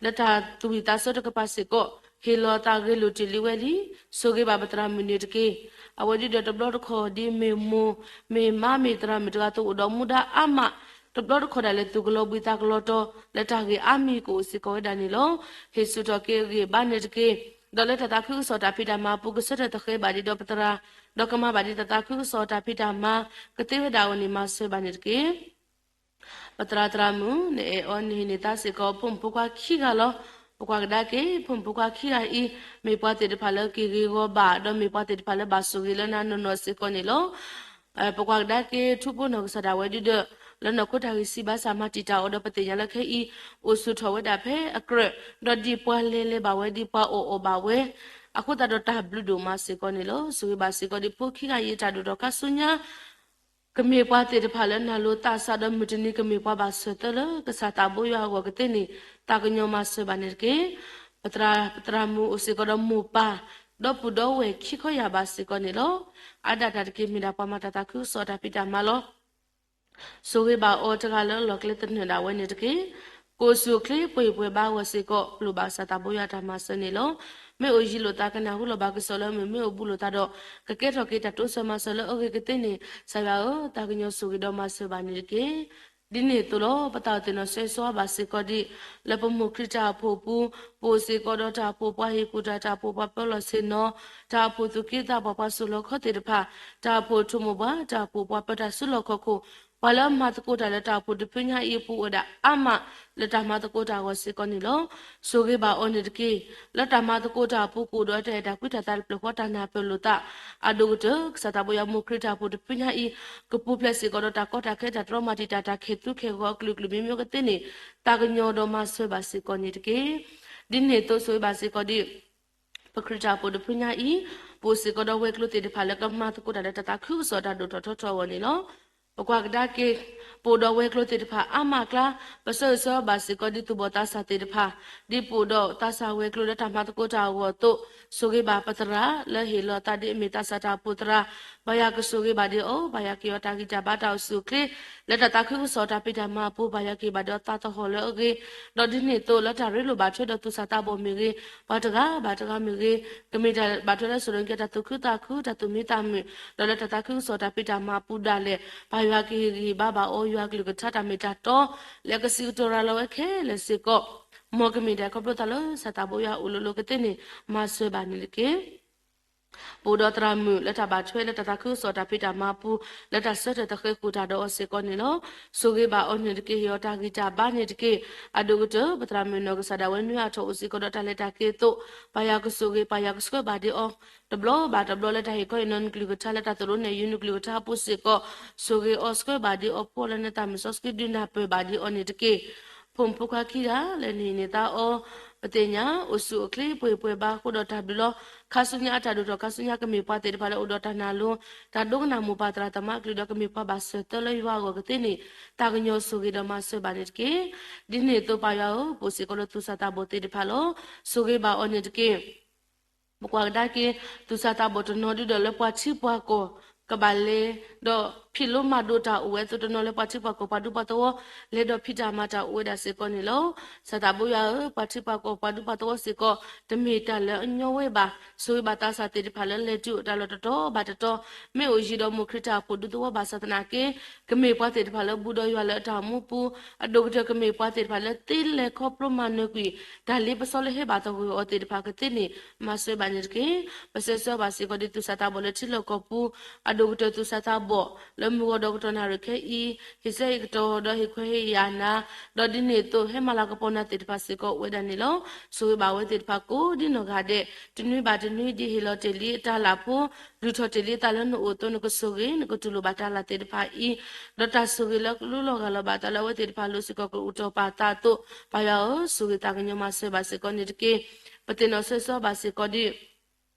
လၢတၢ်သူၣ်ဝံၣ်သးဆၢတကပၤစ့ၢ်ကီး, ဟ့ၣ်လီၤသးဂဲၤလိာ်တ့ၢ်လံဝဲလံ. ဆိၣ်ဂ့ၤဘၣ်ပသရၣ်မုၣ်န့ၣ်တက့ၢ်. အဝဲဒ်ဒီးတဘျီတခီၣ်ဒ်မ့ၢ်မိၢ်, မ့ၢ်မါမ့ၢ်သရၣ်မုၣ်တဂၤအသိးအိၣ်ဒီးမူဒါအါမး, တဘျီတခီၣ်ဒၣ်လဲာ်သူၣ်ကလီၤဘှံးသးကလီၤတီၤ, လၢတၢ်ဂ့ၢ်အါမံၤကအိၣ်စ့ၢ်ကီးဝဲဒၣ်န့ၣ်လီၤ. ဟ့ၣ်ဆူၣ်ထီၣ်က့ၤအဂံၢ်အဘါန့ၣ်တက့ၢ်. ဒီးလၢတၢ်သးခုကစီၣ်တၢ်ဖံးတၢ်မၤအပူၤ ကဆၢထၢၣ်သဃဲၤဘၣ်ဒံးဒီးပသရၣ်, ဒီးကမၤဘၣ်ဒံးတၢ်သးခုကစီၣ်တၢ်ဖံးတၢ်မၤ, ကသ့ဝဲဒၣ်အဂီၢ်န့ၣ် မၤစၢၤဘၣ်န့ၣ်တက့ၢ်. ပသရၣ်သရၣ်မုၣ်, နအဲၣ်အီၤနဟ့ၣ်န့ၢ်သးစ့ၢ်ကီး ဖိမုၣ်ဖိခွါခံဂၤလီၤ. ပကွၢ်ကဒါက့ၤ ဖိမုၣ်ဖိခွါခံဂၤအံၤ, မ့ၢ်ပှၤသ့ၣ်တဖၣ်လၢက့ၤဂ့ၤဂီၤဘၣ်, ဒီးမ့ၢ်ပှၤသ့ၣ်တဖၣ်လၢဘၣ်ဆိၣ်ဂ့ၤလၢနၤနီၢ်နီၢ်စ့ၢ်ကီးန့ၣ်လီၤ. ပကွၢ်ကဒါက့ၤ ထူဖိနီၢ်ကစၢ်ဒၣ်ဝဲဒ်ဒီး, လၢနီၢ်ခိတၢ်ဂံၢ်စၢ်ဘါစၢ်မၤတံာ်တာ်အီၤဒီး ပသ့ၣ်ညါလၢခဲအံၤ, အိၣ်ဆူၣ်ထီၣ်ဝဲဒၣ်ဖဲအကြၢး, ဒီးဒ်ပှၤလဲၤလဲၤဘၣ်ဝဲ, ဒ်ပှၤအီၣ်အီၣ်ဘၣ်ဝဲ, အဃိသတးဒီးတၢ်ဘျုးဒိၣ်မးစ့ၢ်ကီးန့ၣ်လီၤ. ဆိၣ်ဂ့ၤဘၣ်စ့ၢ်ကီးဒ်ဖိခံဂၤအံၤအတၢ်ဒိၣ်ထီၣ်ခါဆူညါ ကမ့ၢ်ပှၤသ့ၣ်တဖၣ်လၢနၢ်လိာ်သးစၢ်ဒီးမုၢ်တနံၤကမ့ၢ်ပှၤဘၣ်စၢၤသၢလၢကစၢ်သးဘိယွၤအဂီၢ်ကသ့န့ၣ် သးကညီၤမၤစၢၤဘၣ်န့ၣ်တက့ၢ်. ပသရၣ်, ပသရၣ်မုၣ်အိၣ်စ့ၢ်ကီးဒီးမိၢ်ပၢ်, ဒီပုၢ်ဒီဝဲၢ်ခံခီယာ်ဘၣ်စ့ၢ်ကီးန့ၣ်လီၤ. အါဒၣ်တၢ်တက့ၢ်မ့ၢ်ဒၣ်ပှၤမၤတၢ်သးခုကစီၣ်တၢ်ဖံးတၢ်မၤလီၤ. ဆိၣ်ဂ့ၤဘၣ်အီၤတဂၤလၢအလီၢ်ကျဲသနၢၣ်ဒၣ်ဝဲန့ၣ်တက့ၢ်. ကအိၣ်ဆူၣ်အိၣ်ချ့ပှဲၤပှဲၤဘါအဂီၢ်စ့ၢ်ကီး ပလိၣ်ဘၣ်ကစၢ်သးဘိယွၤတၢ်မၤစၢၤန့ၣ်လီၤ. မ့ၢ်အိၣ်ယံၤလိာ်သးကနၢ်ဟူလီၤဘၣ်ကစီၣ်လၢမုၢ်မ့ၢ်အိၣ်ဘူးလိာ်သးဒီး ကကဲထီၣ်က့ၤတၢ်တိစၢၤမၤစၢၤလၢအဂ့ၤကသ့န့ၣ် ကစၢ်ယွၤဧၢ, သးကညီၤဆိၣ်ဂ့ၤဒီးမၤစၢၤဘၣ်န့ၣ်တက့ၢ်. ဒ်န့ၣ်အသိးလီၤ. ပသးအိၣ်သ့ၣ်နီၣ်ဆၢဂ့ၤဆၢဝါဘၣ်စ့ၢ်ကီးဒံး လၢပမိၢ်ခရံာ်တၢ်အိၣ်ဖှိၣ်အပူၤ, ပအိၣ်စ့ၢ်ကီးဒီးတၢ်အိၣ်ဖှိၣ်ပှၤဟ့ၣ်ကူၣ်တၢ်, တၢ်အိၣ်ဖှိၣ်ပှၤပၢလီၢ်ဆ့ၣ်နီၤ, တၢ်အိၣ်ဖှိၣ်သူၣ်က့သးပှၢ်ပှၤစိာ်လီၤခီသ့ၣ်တဖၣ်, တၢ်အိၣ်ဖှိၣ်ထိၣ်မိၢ်ပှၢ်, တၢ်အိၣ်ဖှိၣ်ပှၤပၢတၢ်စုလီၢ်ခီၣ်ခိၣ်, ပှၤလၢမၤသကိးတၢ်လၢတၢ်အိၣ်ဖှိၣ်တဖုညါအံၤ ပူၤအိၣ်ဝဲဒၣ်အါမးလၢတၢ်မၤသကိးတၢ်အဂီၢ်စ့ၢ်ကီးန့ၣ်လီၤ. ဆိၣ်ဂ့ၤဘၣ်အီၤန့ၣ်တက့ၢ်. လၢတၢ်မၤသကိးတၢ်အပူၤ ကအိၣ်ဒီးတၢ်အဲၣ်တၢ်ကွံတၢ်သးတဖျၢၣ်ဃီ တၢ်နၢ်ပၢၢ်လိာ်သးအဒိၣ်ကတၢၢ် ကစၢ်သးဘိယွၤမိၢ်ခရံာ်တၢ်အိၣ်ဖှိၣ်တဖုညါအံၤ ကပူၤဖျဲးစ့ၢ်ကီးဒီးတၢ်ကီတၢ်ခဲ တၢ်တြီမၤတံာ်တာ် တၢ်ခဲးသူခဲးဂီၤအကလုာ်ကလုာ်မံၤမံၤကသ့န့ၣ် သးကညီၤဒီးမၤစၢၤဘၣ်စ့ၢ်ကီးန့ၣ်တက့ၢ်. ဒ်န့ၣ်အသိးဆိၣ်ဂ့ၤဘၣ်စ့ၢ်ကီးဒ် ပခရံာ်တၢ်အိၣ်ဖှိၣ်တဖုညါအံၤ ပအိၣ်စ့ၢ်ကီးဒီးဝဲၤကျိၤသ့ၣ်တဖၣ်လၢကမၤသကိးတၢ်လၢတၢ်သးခုကစီၣ်တၢ်ဒိၣ်ထီၣ်ထီထီၣ်အဂီၢ်န့ၣ်လီၤ. ပကွၢ်ကဒါက့ၤ ပအိၣ်ဒီးဝဲၤကျိၤသ့ၣ်တဖၣ်အါမးအကျါ ပဆၢဂ့ၤဆၢဝါဘၣ်စ့ၢ်ကီးဒ်သူၣ်ဘီၣ်သးစၢ်သ့ၣ်တဖၣ် ဒ်ပအိၣ်ဒီးသးစၢ်ဝဲၤကျိၤလၢတၢ်မၤသကိးတၢ်အဂီၢ်အသိး ဆိၣ်ဂ့ၤဘၣ်ပသရၣ်လၢဟ့ၣ်လီၤသးဒ်အမ့ၢ်သးစၢ်တၢ်အိၣ်ဖှိၣ်သရၣ် ပၢ်ယွၤကဆိၣ်ဂ့ၤဘၣ်ဒံးအီၤ ပၢ်ယွၤကဟ့ၣ်အီၤတၢ်ဂံၢ်တၢ်ဘါတၢ်အိၣ်ဆူၣ်အိၣ်ချ့ လၢတၢ်သးခုကစီၣ်တၢ်ဖံးတၢ်မၤအပူၤ ပၢ်ယွၤကဟ့ၣ်ဘၣ်ဒံးအီၤသးသဟီၣ်လၢအဂ့ၤ ဒီးဒ်န့ၣ်အသိးလၢတၢ်ရ့လိာ်ဘၣ်ထွဲဒီးသူၣ်စၢ်သးဘီၣ်မ့ၢ်ဂ့ၤ ပှၤတဂၤဘၣ်တဂၤမ့ၢ်ဂ့ၤ ကမ့ၢ်တၢ်ဘၣ်ထွဲလၢစိၤလိၤကဲတၢ်သူၣ်ခုသးခု တၢ်သူၣ်မံသးမုာ် ဒီးလၢတၢ်သးခုကစီၣ်တၢ်ဖံးတၢ်မၤအပူၤဒၣ်လဲာ် ပၢ်ယွၤကဟ့ၣ်ဂံၢ်ဟ့ၣ်ဘါဘၣ်အီၤ ယွၤကလုၢ်ကထါတၢ်မ့ၢ်တၢ်တီ လၢကစံးကတိၤရၤလီၤဝဲခဲလၢာ်စ့ၢ်ကီး မ်ကမ့ၢ်တၢ်ခီဖျိသးလၢကစၢ်သးဘိယွၤအိၣ်လိၤလိၤကသ့န့ၣ် မၤစၢၤဘၣ်န့ၣ်တက့ၢ်. ပအိၣ်ဒီးသရၣ်မုၣ်လၢတၢ်ဘၣ်ထွဲလၢတၢ်သးခုကစီၣ်တၢ်ဖံးတၢ်မၤအပူၤ လၢတၢ်ဆၢထၢၣ်သဃဲၤဃုာ်တၢ်ဒီးအီၤစ့ၢ်ကီးန့ၣ်လီၤ. ဆိၣ်ဂ့ၤဘၣ်အီၤန့ၣ်တက့ၢ် ဟ့ၣ်အီၤတၢ်ဂံၢ်တၢ်ဘါန့ၣ်တက့ၢ်. အဒိၣ်ကတၢၢ် ပသရၣ်မုၣ်နီၢ်ကစၢ်ဒၣ်ဝဲနွံအါထီၣ်အိၣ်စ့ၢ်ကီးဒီးတၢ်လဲၤတၢ်က့ၤအသိး ပၢ်ယွၤကဆိၣ်ဂ့ၤ ပၢ်ယွၤကဆှၢဘၣ်ဒံးအီၤ တဘျီဘၣ်တဘျီလၢတၢ်ဟ့ၣ်ခီဟ့ၣ်နီၤနကလုၢ်ကထါလၢတၢ်သိၣ်လိနဲၣ်ယုၤနကလုၢ်ကထါအပူၤစ့ၢ်ကီး ဆိၣ်ဂ့ၤအီၤဆှၢဘၣ်ဒံးအီၤ ဖှီၣ်လၢနသးမုၢ်စီဆှံဒုးနၢ်ပၢၢ်ဘၣ်ဒံးအီၤန့ၣ်တက့ၢ်. ဖိမုၣ်ဖိခွါခံဂၤလၢနဟံးန့ၢ်သါအီၤ ပသ့ၣ်ညါ အိၣ်ဆူၣ်အိၣ်ချ့ပှဲၤပှဲၤဘၣ်အဃိဒီးတၢ်ဘျုးလီၤ. ခါဆူညါအတၢ်ဒိၣ်ထီၣ်ခါဆူညါကမ့ၢ်ပှၤသ့ၣ်တဖၣ်လၢအိၣ်ဒီးတၢ်နာ်လိၤ တၢ်ဒိကနၣ်မိၢ်ပၢ်သရၣ်သမါအကလုၢ်ဒီးကမ့ၢ်ပှၤဘၣ်စၢၤသၢလၢယွၤအဂီၢ်ကသ့န့ၣ် သးကညီၤဆိၣ်ဂ့ၤဒီးမၤစၢၤဘၣ်န့ၣ်တက့ၢ်. ဒ်န့ၣ်အသိးပၢ်ယွၤဧၢ ပအိၣ်စ့ၢ်ကီးလၢသူၣ်စၢ်သးဘီၣ်သ့ၣ်တဖၣ်လီၤ. ဆိၣ်ဂ့ၤဘၣ်အီၤန့ၣ်တက့ၢ်. ပကွၢ်ကဒါက့ၤ သူၣ်စၢ်သးဘီၣ်တနီၤဒုဒီးလၢပှၤထံပှၤကီၢ်ကဘၣ်လဲၤ ဒီးဖံးလိမၤဒိးတၢ်အိၣ်ဝဲအသိးတနီၤလၢပှၤထံပှၤကီၢ်ပှၤဒူပှၤသဝီ လဲၤဒီးဖံးတၢ်မၤတၢ်အိၣ်ဝဲဒၣ်စ့ၢ်ကီးန့ၣ်လီၤ. စၢ်သးဘိယွၤဧၢ ပှၤထံပှၤကီၢ်ပှၤဒူပှၤသဝီစ့ၢ်ကီး တမ့ၢ်တၢ်လၢအညီဝဲဘၣ်. ဆိၣ်ဂ့ၤဘၣ်သးစၢ်သ့ၣ်တဖၣ်လၢလဲၤတုၤအိၣ်တၢ်လီၢ်တတီၤဘၣ်တတီၤ မ့ၢ်အိၣ်ယံၤဒီးမိၢ်ခရံာ်တၢ်အိၣ်ဖှိၣ်ဒူသဝီဘၣ်ဆၣ်သနာ်က့ ကမ့ၢ်ပှၤသ့ၣ်တဖၣ်လၢဘူးဒီးယွၤလၢအတၢ်အိၣ်မူပူၤ အဒိၣ်ကတၢၢ်ကမ့ၢ်ပှၤသ့ၣ်တဖၣ်လၢသ့လဲၤခီဖျိမၤနၢၤကွံာ် တၢ်လ့ပစီလၢဟဲဘၣ်သဂၢၢ်အီၤသ့ၣ်တဖၣ်ကသ့န့ၣ် မၤစၢၤဘၣ်န့ၣ်တက့ၢ်. ပဆၢဂ့ၤဆၢဝါဘၣ်စ့ၢ်ကီးဒ်သူၣ်စၢ်သးဘီၣ်လၢထံလီၢ်ကီၢ်ပူၤ အဒိၣ်ကတၢၢ်သူၣ်စၢ်သးဘီၣ်လၢမုၢ်ဂီၤဒီးကတီၢ်နၣ်ရံၣ်ခဲအံၤ ဟ့ၣ်ဆၢဟ့ၣ်ကတီၢ်ဒီးဟ့ၣ်ခွဲးဟ့ၣ်ယာ်နၤ ဒီးဒ်န့ၣ်အသိးဟဲမၤလၤကပီၤနၤသ့ၣ်တဖၣ်စ့ၢ်ကီးအိၣ်ဝဲဒၣ်န့ၣ်လီၤ. ဆိၣ်ဂ့ၤဘၣ်ဝဲသ့ၣ်တဖၣ်ကိးဒ်နီၢ်ဂၤဒဲး တနွံဘၣ်တနွံဒ်ဟ့ၣ်လီၤတ့ၢ်လံအတၢ်လၢ်ဖိ ဒုးထီၣ်တ့ၢ်လံအသးလၢနအိၣ်အသိး နကဆိၣ်ဂ့ၤ နကတူၢ်လိာ်ဘၣ်တၢ်လၢ်သ့ၣ်တဖၣ်အံၤ ဒီးတၢ်ဆိၣ်ဂ့ၤလၢကလူလီၤဂာ်လီၤဘၣ်သးလၢအဝဲသ့ၣ်တဖၣ်လိၤစ့ၢ်ကီးကအိၣ်တီၢ်ပာ်သးအသိး ပၢ်ယွၤဧၢ ဆိၣ်ဂ့ၤသးကညီၤမၤစၢၤဘၣ်စ့ၢ်ကီးန့ၣ်တက့ၢ်. ပသ့ၣ်နီၣ်ဆၢဂ့ၤဆၢဝါဘၣ်စ့ၢ်ကီးဒ်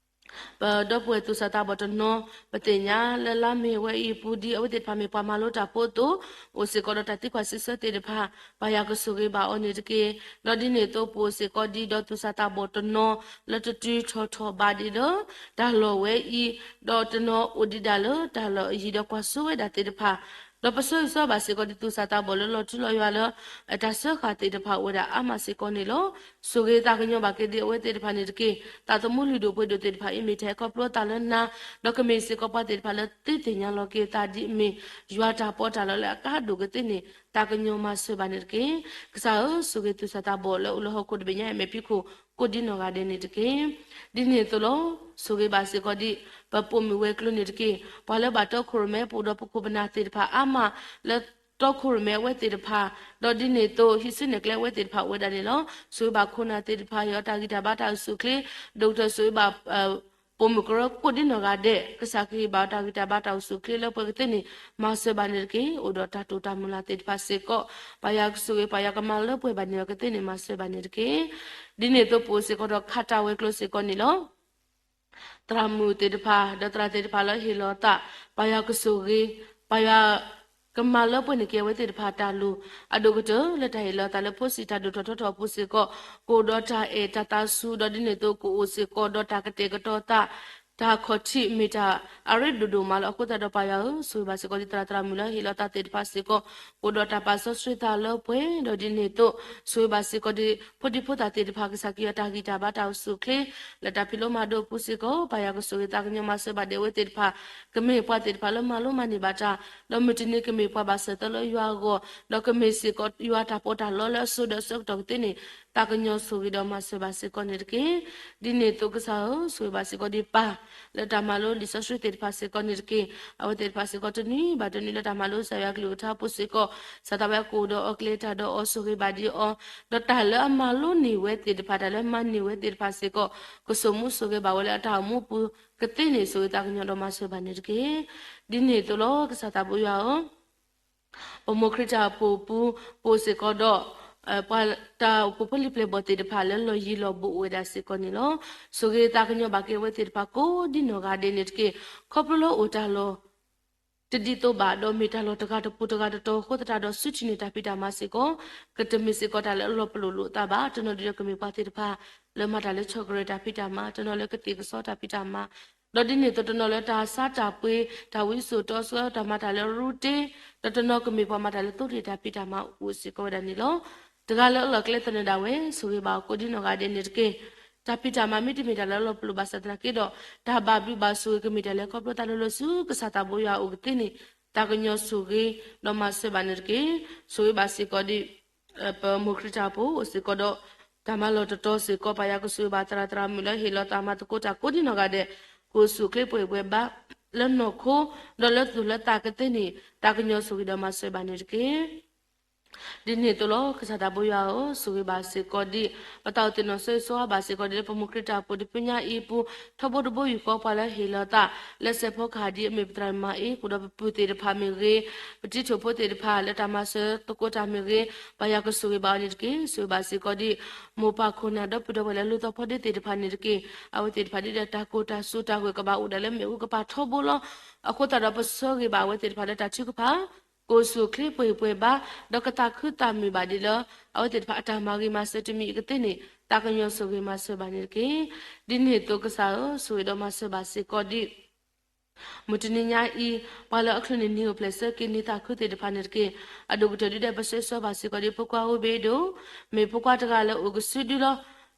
ပဒီပုၢ်ဝဲၢ်သူၣ်စၢ်သးဘီၣ်တနီၤ ပသ့ၣ်ညါလၢလါမ့ၤဝဲအံၤအပူၤ ဒ်အဝဲသ့ၣ်တဖၣ်မ့ၢ်ပှၤမၤလိတၢ်ဖိအသိး အိၣ်စ့ၢ်ကီးဒီးတၢ်သံကွၢ်စံးဆၢသ့ၣ်တဖၣ် ပၢ်ယွၤကဆိၣ်ဂ့ၤဘၣ်အီၤန့ၣ်တက့ၢ်. ဒီးဒ်န့ၣ်အသိးပအိၣ်စ့ၢ်ကီးဒ်ဒီးသူၣ်စၢ်သးဘီၣ်တနီၤ လၢတတုၤထီၣ်ထီၣ်ဘၣ်ဒံးလၢ တၢ်လီၢ်ဝဲအံၤ ဒီးတနီၤအိၣ်ဒံးဒၣ်လၢတၢ်လီၢ်အယံၤဒီးကွၢ်စိဝဲဒၣ်သ့ၣ်တဖၣ် ဒီးပဆၢဂ့ၤဆၢဝါဘၣ်စ့ၢ်ကီးဒ်သူၣ်စၢ်သးဘီၣ်လၢလီၤထူလီၤယွၤလၢ အတၢ်စၢဃာ်သ့ၣ်တဖၣ်အိၣ်ဝဲဒၣ်အါမးစ့ၢ်ကီးန့ၣ်လီၤ. ဆိၣ်ဂ့ၤသးကညီၤဘၣ်က့ၤဒ်အဝဲသ့ၣ်တဖၣ်န့ၣ်တက့ၢ်. သးသမူလုၢ်ဒိၣ်ပှ့ၤဒိၣ်သ့ၣ်တဖၣ်အံၤမ့ၢ်တၢ်ဟဲခီဖျိအသးလၢနၤ ဒီးကမ့ၢ်စ့ၢ်ကီးပှၤသ့ၣ်တဖၣ်လၢသ့သ့ၣ်ညါလီၤက့ၤအသးဒ်အမ့ၢ် ယွၤတၢ်ပီးတၢ်လီလၢအကါဒိၣ်ကသ့န့ၣ် သးကညီၤမၤစၢၤဘၣ်န့ၣ်တက့ၢ်. ကစၢ်ဧၢ ဆိၣ်ဂ့ၤသူၣ်စၢ်သးဘီၣ်လၢအိၣ်လၢဟီၣ်ခိၣ်တဘ့ၣ်ညါအမဲာ်ဖံးခိၣ် ကိးဒ်နီၢ်ဂၤဒဲးန့ၣ်တက့ၢ်. ဒ်န့ၣ်အသိးလီၤ. ဆိၣ်ဂ့ၤဘၣ်စ့ၢ်ကီးဒ် ပပိာ်မုၣ်ဝဲၤကျိၤန့ၣ်တက့ၢ်. ပှၤလၢဘၣ်တီခိၣ်ရိၣ်မဲ ပအိၣ်ဒီးပခိၣ်ပနၢ်သ့ၣ်တဖၣ်အါမး လၢတီခိၣ်ရိၣ်မဲအဝဲသ့ၣ်တဖၣ် ဒီးဒ်န့ၣ်အသိး ဟံးစုနဲၣ်ကျဲအဝဲသ့ၣ်တဖၣ်အိၣ်ဝဲဒၣ်န့ၣ်လီၤ. ဆိၣ်ဂ့ၤဘၣ်ခိၣ်နၢ်သ့ၣ်တဖၣ် ဟ့ၣ်အီၤတၢ်ဂံၢ်တၢ်ဘါတၢ်အိၣ်ဆူၣ်အိၣ်ချ့ ဒိၣ်ကတၢၢ်ဆိၣ်ဂ့ၤဘၣ် ပိာ်မုၣ်ကရၢကိးဒ်နီၢ်ဂၤဒဲး ကစၢ်ကဟ့ၣ်ဘၣ်အီၤတၢ်ဂံၢ်တၢ်ဘါတၢ်အိၣ်ဆူၣ်အိၣ်ချ့လၢပှဲၤကသ့န့ၣ် မၤစၢၤဘၣ်န့ၣ်တက့ၢ်. အိၣ်ဒီးတၢ်တိာ်တၢ်မုၢ်လၢ်သ့ၣ်တဖၣ်စ့ၢ်ကီး ပၢ်ယွၤကဆိၣ်ဂ့ၤ ပၢ်ယွၤကမၤလၢပှဲၤဘၣ်န့ၢ်အီၤကသ့န့ၣ် မၤစၢၤဘၣ်န့ၣ်တက့ၢ်. ဒ်န့ၣ်အသိးပအိၣ်စ့ၢ်ကီးဒီးခးတၢ်ဝဲၤကျိၤစ့ၢ်ကီးန့ၣ်လီၤ. သရၣ်မုၣ်သ့ၣ်တဖၣ် ဒီးသရၣ်သ့ၣ်တဖၣ်လၢဟ့ၣ်လီၤသး ပၢ်ယွၤကဆိၣ်ဂ့ၤ ပၢ်ယွၤ ကမၤလၢပှဲၤန့ၢ်က့ၤအဝဲသ့ၣ်တဖၣ်တၢ်လိၤ အဒိၣ်ကတၢၢ်လၢတၢ်ဟ့ၣ်လီၤသးလၢဖိဆံးတၢ်ဒိၣ်ထီၣ်ထီထီၣ်အပူၤစ့ၢ်ကီး ကအိၣ်ဒီးတၢ်အဲၣ်တၢ်သးဆူ ဒီးဒ်န့ၣ်အသိးကအိၣ်စ့ၢ်ကီးဒီးတၢ်ကတဲာ်ကတီၤသး တၢ်ခီၣ်ထံးမ့ၢ်တၢ်အရ့ဒိၣ်ဒိၣ်မးလၢအဃိသတးဒီးပၢ်ယွၤဧၢ ဆိၣ်ဂ့ၤဘၣ်စ့ၢ်ကီးဒ်သရၣ်သရၣ်မုၣ်လၢဟ့ၣ်လီၤသးသ့ၣ်တဖၣ်စ့ၢ်ကီး ကအိၣ်ဒီးတၢ်ပာ်စီဆှံသးလၢပှဲၤ ဒီးဒ်န့ၣ်အသိး ဆိၣ်ဂ့ၤဘၣ်စ့ၢ်ကီးဒ် ဖိဒံဖိသၣ်သ့ၣ်တဖၣ် ကစၢ်ကယွၤတၢ်ဂံၢ်တၢ်ဘါတၢ်အိၣ်ဆူၣ်အိၣ်ချ့ လၢတၢ်ဖံးလိမၤဒိးအပူၤစ့ၢ်ကီး ပၢ်ယွၤကဆိၣ်ဂ့ၤသးကညီၤမၤစၢၤဘၣ်ဒံးအဝဲသ့ၣ်တဖၣ် ကမ့ၢ်ပှၤသ့ၣ်တဖၣ်လၢမၤလိမၤန့ၢ်ဘၣ်တၢ် ဒီးမုၢ်တနံၤကမ့ၢ်ပှၤဘၣ်စၢၤသၢလၢယွၤအဂီၢ် ဒီးကမ့ၢ်စ့ၢ်ကီးယွၤတၢ်ပီးတၢ်လီလၢအစိၤဒီးအဆၢကတီၢ်ကသ့န့ၣ် သးကညီၤဆိၣ်ဂ့ၤဒီးမၤစၢၤဘၣ်စ့ၢ်ကီးန့ၣ်တက့ၢ်. ဒ်န့ၣ်အသိးကစၢ်ဧၢ, ဆိၣ်ဂ့ၤဘၣ်စ့ၢ်ကီးဒံးပၢ် လၢတၢ်မၤလိလံာ်စီဆှံသ့ၣ်တဖၣ်စ့ၢ်ကီးန့ၣ်တက့ၢ်. အဝဲသ့ၣ်တဖၣ်စ့ၢ်ကီးတနွံဘၣ်တနွံလၢတၢ်မၤလိစၢၤယွၤကလုၢ်ကထါအပူၤစ့ၢ်ကီး, ကစၢ်သးဝဲကအိၣ်ဒီးအီၤ ကျဲၤတၢ်ဒီးအီၤ ဆိၣ်ဂ့ၤဘၣ်ဒံးအီၤ, ဒီးတၢ်လၢအမၤလိန့ၢ်ဝဲသ့ၣ်တဖၣ် တၢ်လၢအမၤန့ၢ်ဝဲသ့ၣ်တဖၣ်စ့ၢ်ကီး ကဆိၣ်မူဆိၣ်ဂ့ၤဘၣ်ဝဲလၢအတၢ်အိၣ်မူပူၤကသ့န့ၣ် ဆိၣ်ဂ့ၤသးကညီၤဒီးမၤစၢၤဘၣ်န့ၣ်တက့ၢ်. ဒ်န့ၣ်အသိးလီၤ ကစၢ်သးဘိယွၤဧၢ, ပမိၢ်ခရံာ်တၢ်အိၣ်ဖှိၣ်ပူၤ ပအိၣ်စ့ၢ်ကီးဒီး ပှၤတၢ်အိၣ်ဖှိၣ်ဖိလံၤပျဲၢ်ဘီၣ်သ့ၣ်တဖၣ်လၢလီၢ်ယံၤလီၢ်ဘူးအိၣ်ဝဲဒၣ်စ့ၢ်ကီးန့ၣ်လီၤ. ဆိၣ်ဂ့ၤသးကညီၤဘၣ်က့ၤအဝဲသ့ၣ်တဖၣ်ကိးဒ်နီၢ်ဂၤဒဲးန့ၣ်တက့ၢ်. ခီဖျိလၢအိၣ်တၢ်လီၢ် တဒ်သိးဘၣ် ဒီးမ့ၢ်တၢ်လီၢ်တဂၤတပူၤတဂၤတတီၤအဃိသတးဒီး စုထံၣ်န့ၢ်တၢ်ဖံးတၢ်မၤစ့ၢ်ကီး ကတမ့ၢ်စ့ၢ်ကီးတၢ်လၢအလီၤပလိာ်လိာ်အသးဘၣ်. တနီၤဒုဒီးကမ့ၢ်ပှၤသ့ၣ်တဖၣ် လၢမၤတၢ်လၢဆီၣ်ကရၢၢ်တၢ်ဖံးတၢ်မၤ, တနီၤလၢကသ့ၣ်ကစီတၢ်ဖံးတၢ်မၤ, ဒီးဒ်န့ၣ်အသိးတနီၤလၢတၢ်ဆါတၢ်ပှ့ၤ တၢ်ဝံစိာ်တီဆှၢ တၢ်မၤတၢ်လၢရူတ့, ဒီးတနီၤကမ့ၢ်ပှၤမၤတၢ်လၢသိတ့ၢ်တၢ်ဖံးတၢ်မၤအိၣ်စ့ၢ်ကီးဝဲဒၣ်န့ၣ်လီၤ. တဂၤလၢအလီၢ်ကျဲသနၢၣ်ဒၣ်ဝဲ ဆိၣ်ဂ့ၤဘၣ်အီၤကိးဒ်နီၢ်ဂၤဒဲးန့ၣ်တက့ၢ်. တၢ်ဖံးတၢ်မၤမ့တမ့ၢ်တၢ်လၢအလီၤပလိာ်ဘၣ်ဆၣ်သနာ်က့ဒီး တၢ်ဘၣ်ဘျုးဘၣ်ဆိၣ်ဂ့ၤကမ့ၢ်တၢ်လၢခီဖျိသးလိၤလိၤဆူကစၢ်သးဘိယွၤအအိၣ်ကသ့န့ၣ် သးကညီၤဆိၣ်ဂ့ၤ ဒီးမၤစၢၤဘၣ်န့ၣ်တက့ၢ်. ဆိၣ်ဂ့ၤဘၣ်စ့ၢ်ကီးဒ် ပမိၢ်ခရံာ်တၢ်အိၣ်ဖှိၣ်အိၣ်စ့ၢ်ကီးဒီး တၢ်မၤလီၢ်တတီၤစ့ၢ်ကီး ပှၤယွၤကဆိၣ်ဂ့ၤဘၣ်သရၣ်သရၣ်မုၣ်လၢဟ့ၣ်လီၤတၢ်မၤသကိးတၢ်ကိးဒ်နီၢ်ဂၤဒဲး ကအိၣ်ဆူၣ်အိၣ်ချ့ပှဲၤပှဲၤဘါ လၢနီၢ်ခိ ဒီးလၢသူၣ်လၢသးကသ့န့ၣ် သးကညီၤဆိၣ်ဂ့ၤဒီးမၤစၢၤဘၣ်န့ၣ်တက့ၢ်. ဒ်န့ၣ်အသိးလီၤ ကစၢ်သးဘိယွၤဧၢ, ဆိၣ်ဂ့ၤဘၣ်စ့ၢ်ကီးဒ် ပတၢ်အိၣ်သ့ၣ်နီၣ်ဆိၣ်ဂ့ၤဘၣ်စ့ၢ်ကီးဒ်လၢပမိၢ်ခရံာ်တၢ်အိၣ်ဖှိၣ်တဖုညါအံၤအပူၤ ထီဘိတဘိယူၢ်ဃီပှၤလၢဟ့ၣ်လီၤသး လၢစဲးဖီကဟၣ်ဒ်အမ့ၢ်ပသရၣ်မၤအ့ ဃုာ်ဒီးပပုၢ်သ့ၣ်တဖၣ်မ့ၢ်ဂ့ၤ, ပတံၤထိၣ်ဖိသ့ၣ်တဖၣ်လၢတၢ်မၤစၢၤသကိးတၢ်မ့ၢ်ဂ့ၤ, ပှၤယွၤကဆိၣ်ဂ့ၤဘၣ်အီၤန့ၣ်တက့ၢ်. ဆိၣ်ဂ့ၤဘၣ်စ့ၢ်ကီးဒ် မိၢ်ပၢ်ခိၣ်နၢ်ဒီပုၢ်ဒီဝဲၢ်လၢလူၤသီဖီဒ့သ့ၣ်တဖၣ်န့ၣ်တက့ၢ်. အဝဲသ့ၣ်တဖၣ်ဒ်ဒီးတၢ်ကိၢ်တၢ်စူၤတၢ်ဂၢၢ်ကဘၣ်အိၣ်ဒၣ်လၢမ့ၣ်အူကပၤထီဘိလီၤ. အဃိသတးဒီးပဆၢဂ့ၤဘၣ်အဝဲသ့ၣ်တဖၣ်လၢတၢ်ထုကဖၣ် ကအိၣ်ဆူၣ်အိၣ်ချ့ပှဲၤပှဲၤဘါ ဒီးကသးခုသးမုာ်ဘၣ်ဒ်လၢ အဝဲသ့ၣ်တဖၣ်အတၢ်မၤဂ့ၤမၤစၢၤတမံၤအံၤကသ့န့ၣ် သးကညီၤဆိၣ်ဂ့ၤမၤစၢၤဘၣ်န့ၣ်တက့ၢ်. ဒ်န့ၣ်အသိးကစၢ်ဧၢ, ဆိၣ်ဂ့ၤဒီးမၤစၢၤဘၣ်စ့ၢ်ကီးဒ် မုၢ်တနံၤညါအံၤ ပှၤလၢအချုးန့ၢ်နံၤအိၣ်ဖျဲၣ်ဆၢက့ၤန့ၢ်သးခုသ့ၣ်တဖၣ်န့ၣ်တက့ၢ်. အဒိၣ်ကတၢၢ်ဒ်ဒီးပဆၢဂ့ၤဘၣ်စ့ၢ်ကီးဒ်ဖိခွါအိၣ်ဘ့ဒိၣ်, မ့ၢ်ဖိခွါတဂၤလၢအိၣ်ကစုဒုလီၤ.